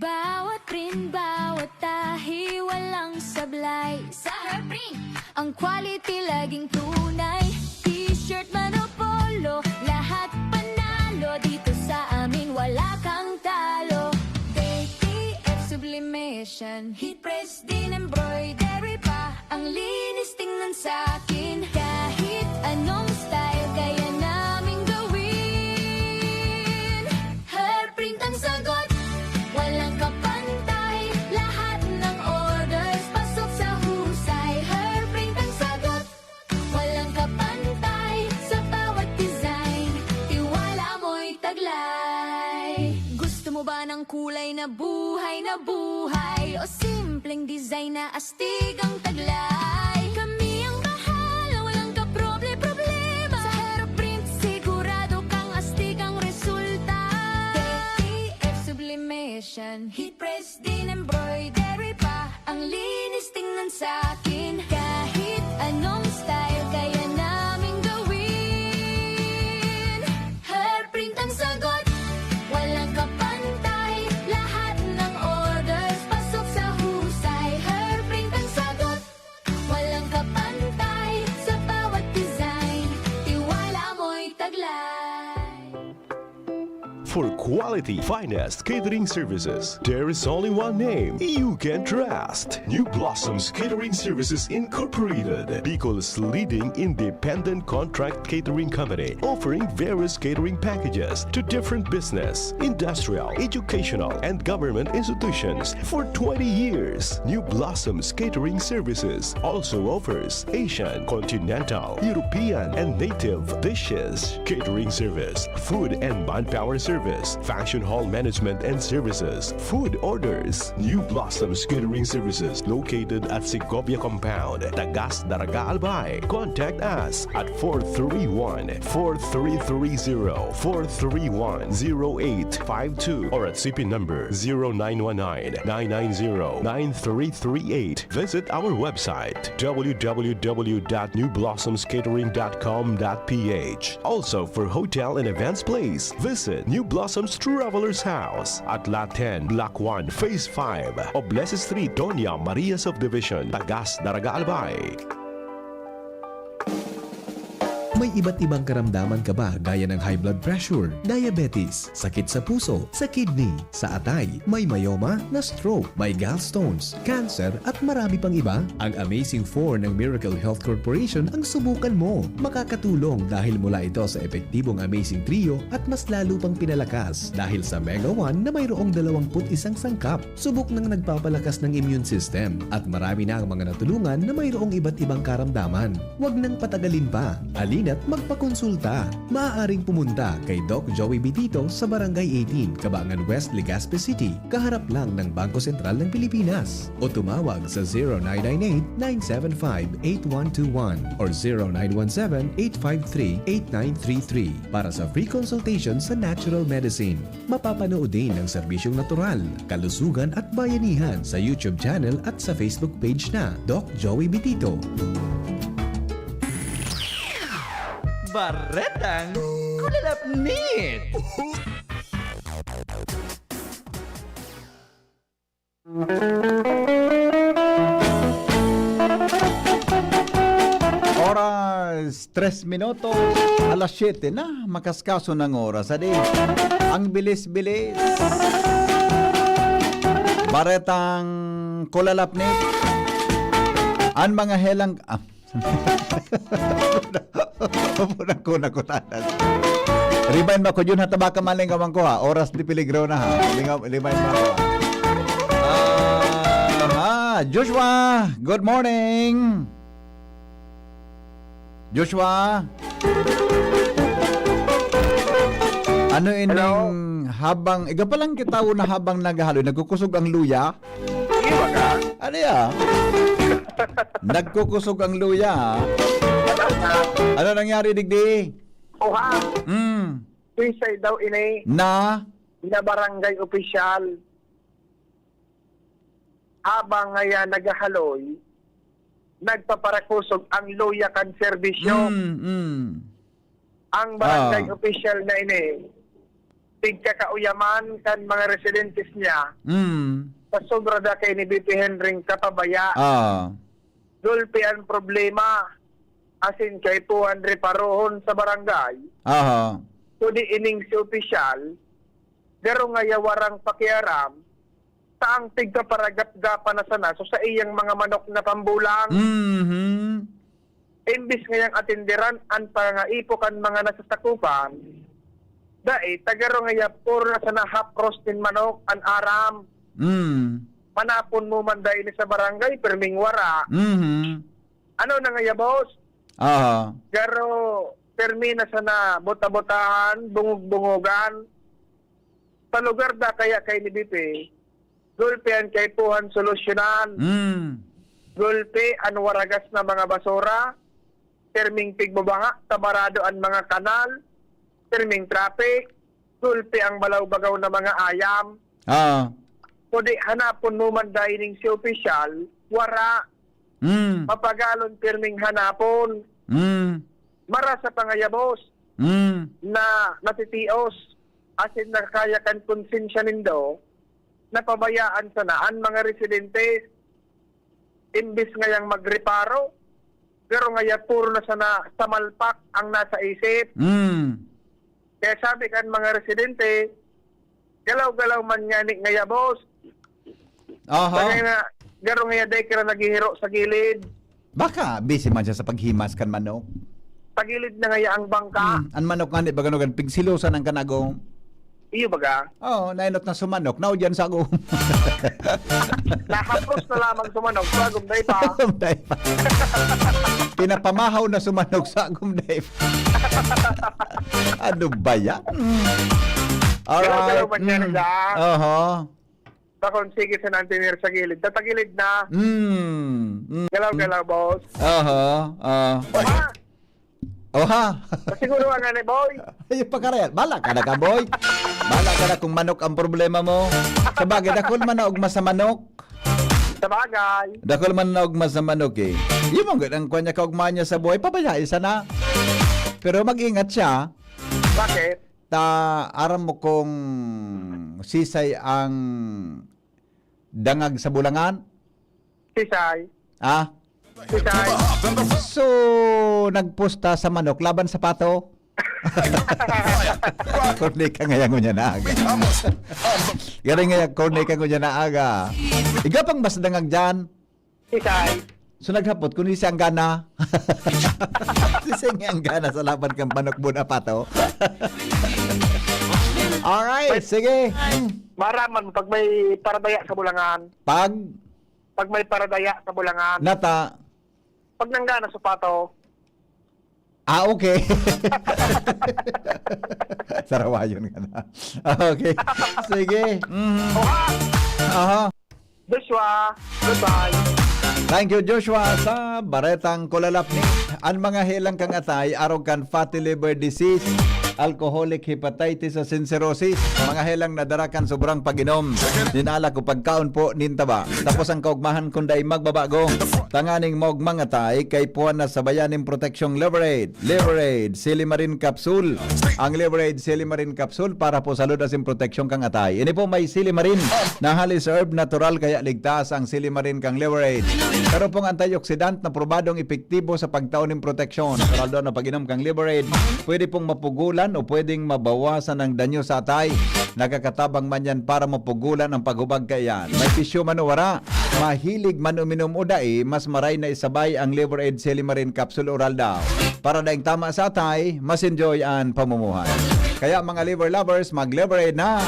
Bawat print, bawat tahi, walang sablay. Sa Herprint, ang quality laging tunay. T-shirt man o polo, lahat panalo dito sa amin, wala kang talo. K T F Sublimation, heat press din embroidery pa. Ang linis tingnan sa akin. Kahit anong style, kaya naming gawin. Hairprint ang sagot, walang kapantay. Lahat ng orders, pasok sa husay. Hairprint ang sagot, walang kapantay. Sa bawat design, tiwala mo'y taglay. Gusto mo ba ng kulay na buhay na buhay? O simpleng design na astig ang taglay? Kami ang bahala, walang kaproble-problema. Sa Hairprint, sigurado kang astig ang resulta. K T F Sublimation, heat press din embroidery pa. Ang linis tingnan sa akin. Kahit anong style, kaya naming gawin. Hairprint ang sagot, walang kapantay. Lahat ng orders, pasok sa husay. Hairprint ang sagot, walang kapantay. Sa bawat design, tiwala mo'y taglay. For quality, finest catering services, there is only one name you can trust. New Blossoms Catering Services Incorporated, Bicol's leading independent contract catering company, offering various catering packages to different business, industrial, educational, and government institutions for twenty years. New Blossoms Catering Services also offers Asian, continental, European, and native dishes, catering service, food and manpower service, function hall management and services, food orders. New Blossoms Catering Services, located at Segovia Compound, Tagas, Daraga, Albay. Contact us at four three one, four three three zero, four three one, zero eight five two or at C P number zero nine one nine, nine nine zero, nine three three eight. Visit our website, w w w dot new blossoms catering dot com dot p h. Also, for hotel and events, please visit New Blossoms Travelers House at Lot ten, Block one, Phase five, Oblese Street, Doña Maria Subdivision, Tagas, Daraga, Albay. May iba't ibang karamdaman ka ba, gaya ng high blood pressure, diabetes, sakit sa puso, sa kidney, sa atay, may myoma, na-stroke, may gallstones, cancer, at marami pang iba? Ang Amazing Four ng Miracle Health Corporation ang subukan mo. Makakatulong dahil mula ito sa epektibong Amazing Trio at mas lalo pang pinalakas dahil sa Mega One na mayroong dalawampu't isang sangkap. Subok nang nagpapalakas ng immune system at marami na ang mga natulungan na mayroong iba't ibang karamdaman. Huwag nang patagalin pa. Halina't magpakonsulta. Maaaring pumunta kay Doc Joey Bitito sa Barangay eighteen, Cabangan West, Legazpi City, kaharap lang ng Bangko Sentral ng Pilipinas. O tumawag sa zero nine nine eight, nine seven five, eight one two one or zero nine one seven, eight five three, eight nine three three para sa free consultation sa natural medicine. Mapapanood din ang serbisyong natural, kalusugan at bayanihan sa YouTube channel at sa Facebook page na Doc Joey Bitito. Baretang Kulalapnit! Oras, Tres minutos, alas siyete na, makaskaso ng oras. Adi, ang bilis-bilis. Baretang kulalapnit. An mga helang, ah, Punang ko na kutanan. Remind mo ko, Jun, ha, tabaka malingkawan ko, ha. Oras di peligro na, ha. Lingaw, remind mo ko, ha. Ah, ha. Joshua, good morning. Joshua? Ano ining Hello? habang, iga pa lang kita na habang naghahaloy, nagkukusog ang luya? Iyo ba ka? Ano ya? Nagkukusog ang luya, ha? Ano na? Ano nangyari, digdi? Oha. Mm. Siisay daw ini Na? na barangay opisyal? Habang ngaya naghahaloy, nagpaparakusog ang luya kan serbisyo. Mm, mm. Ang barangay Ah. opisyal na ini, tigkakauyaman kan mga residentes niya Mm. sa sobra da kay ni B P Henry kapabaya. Ah. Gulpi an problema, asin kaipuhan reparohon sa barangay. Aha. Kudi ining si opisyal, garo ngaya warang pakiaram, ta ang tigpaparagapgapan na sana so sa iyang mga manok na pambulang. Mhm. Imbis ngayang atenderan an pangangaipo kan mga nasasakupan, dai, ta garo ngaya puro na sana hapros nin manok an aram. Mm. Manapon mo man dai ni sa barangay, pirming wara. Mhm. Ano na ngaya, boss? Aha. Garo, pirmi na sana buta-butahan, bungog-bungogan. Sa lugar da kaya kay ni B P, gulpi an kaipuhan solusyonan. Mm. Gulpi an waragas na mga basura, pirming pigbabaha, tabarado an mga kanal, pirming traffic, gulpi ang balaw-bagaw na mga ayam. Ah. Kudi hanapon mo man dai ning si opisyal, wara. Mm. Mapagalon pirming hanapon. Mm. Marasa pa ngaya, boss, Mm. na natitios, asin nakakaya kan konsensya nindo, napabayaan sana an mga residente. Imbis ngayang magreparo, pero ngaya puro na sana samalpak ang nasa isip. Mm. Kaya sabi kan mga residente, galaw-galaw man ngani ngaya, boss. Aha. Kaya nga, garo ngaya dai ka na naghihiro sa gilid. Baka busy man siya sa paghimas kan manok. Sa gilid na ngaya ang bangka. Hmm, an manok ngani, baga no, kan pigsilosan ang kanagom. Iyo baga? Oo, nainot na sumanok, naudyan sa agom. Nahapos na lamang sumanok, sagom dai pa. Sagom dai pa. Pinapamahaw na sumanok, sagom dai pa. Ano ba yan? Mm. Alright. Galaw-galaw man yan, Mm. Jack. Oho. Bakon, sige, sa nantinir sa gilid. Tatagilid na. Mm. Mm. Galaw-galaw, boss. Oho. Ah. Oha. Oha. Siguro ang ani, boy. Ayun pa ka rin. Bala ka na ka, boy. Bala ka na kung manok ang problema mo. Sabagay, dakul man na ugma sa manok. Sabagay. Dakul man na ugma sa manok, eh. Yun mong ang kwan niya kaugma niya sa buhay, pabayai sana. Pero mag-ingat siya. Bakit? Ta, aram mo kung sisay ang dangag sa bulangan? Sisay. Ah? Sisay. So, nagpusta sa manok laban sa pato? Korne ka ngayang unya na aga. Gari ngayang korne ka unya na aga. Iga pang mas dangag dyan. Sisay. So, naghapot kung isa ang gana. Sisay nga ang gana sa laban kang manok, buna, pato. Alright, sige. Maraman pag may paradaya sa bulangan. Pag? Pag may paradaya sa bulangan. Nata? Pag nanggana sa pato. Ah, okay. Sarawayon ka na. Okay. Sige. Mhm. Oha! Aha. Joshua, goodbye. Thank you, Joshua, sa baretang kulalapni. An mga helang kang atay, arog kan fatty liver disease, alcoholic hepatitis asin cirrhosis. Mga helang nadara kan sobrang pag-inom nin alak o pagkaon po nin taba. Tapos ang kaugmahan kun dai magbabago. Tanganing maugma ang atay, kaipuhan na sabayan nin proteksyong Liver Aid. Liver Aid, Silimarin Capsule. Ang Liver Aid Silimarin Capsule para po sa salud asin proteksyon kan atay. Ini po may silimarin na halis herb, natural, kaya ligtas ang silimarin kan Liver Aid. Pero pong antioxidant na probadong epektibo sa pagtao nin proteksyon. Natural daw na pag-inom kan Liver Aid, pwede pong mapugulan o pwedeng mabawasan ang danyo sa atay. Nakakatabang man yan para mapugulan ang paghubag kaiyan. May bisyo man o wara, mahilig man uminom o dai, mas maray na isabay ang Liver Aid Silimarin Capsule Oral daw. Para daing tama sa atay, mas enjoy ang pamumuhay. Kaya mga liver lovers, mag-Liver Aid na!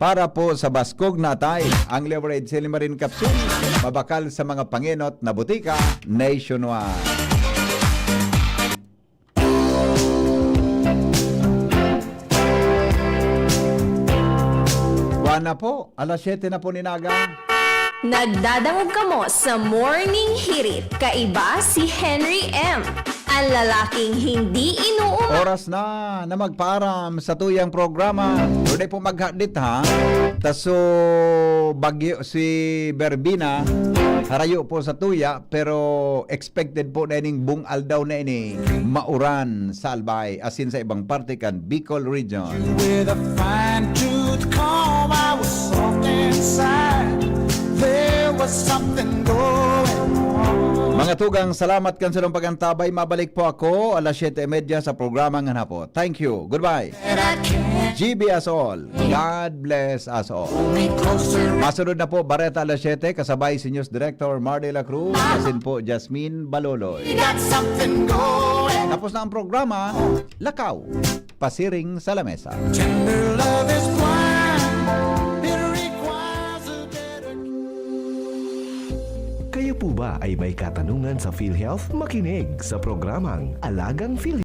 Para po sa baskog na atay, ang Liver Aid Silimarin Capsule, mabakal sa mga pangenot na butika nationwide. Buwan na po, alas siyete na po nin aga. Nagdadangog kamo sa Morning Hirit, kaiba si Henry M, ang lalaking hindi inuuma. Oras na na magpaaram sa tuyang programa. Pero di po maghadit, ha? Taso bagyo si Berbina, harayo po sa tuya, pero expected po na ining bung aldaw na ini, mauran sa Albay, asin sa ibang parte kan Bicol Region. With a fine tooth comb, I was soft inside. There was something going on. Mga tugang, salamat kan sarong pag-antabay. Mabalik po ako alas siyete y media sa programa ngan hapon. Thank you. Goodbye. That I can't G B us all. God bless us all. Hold me closer. Masunod na po, Bareta alas siyete, kasabay si News Director Mardy La Cruz, asin po Jasmine Baloloy. We got something going. Tapos na ang programa, Lakaw, Pasiring sa Lamesa. Tender love is blind. It requires a better Kayo po ba ay may katanungan sa PhilHealth? Makinig sa programang Alagang PhilHealth.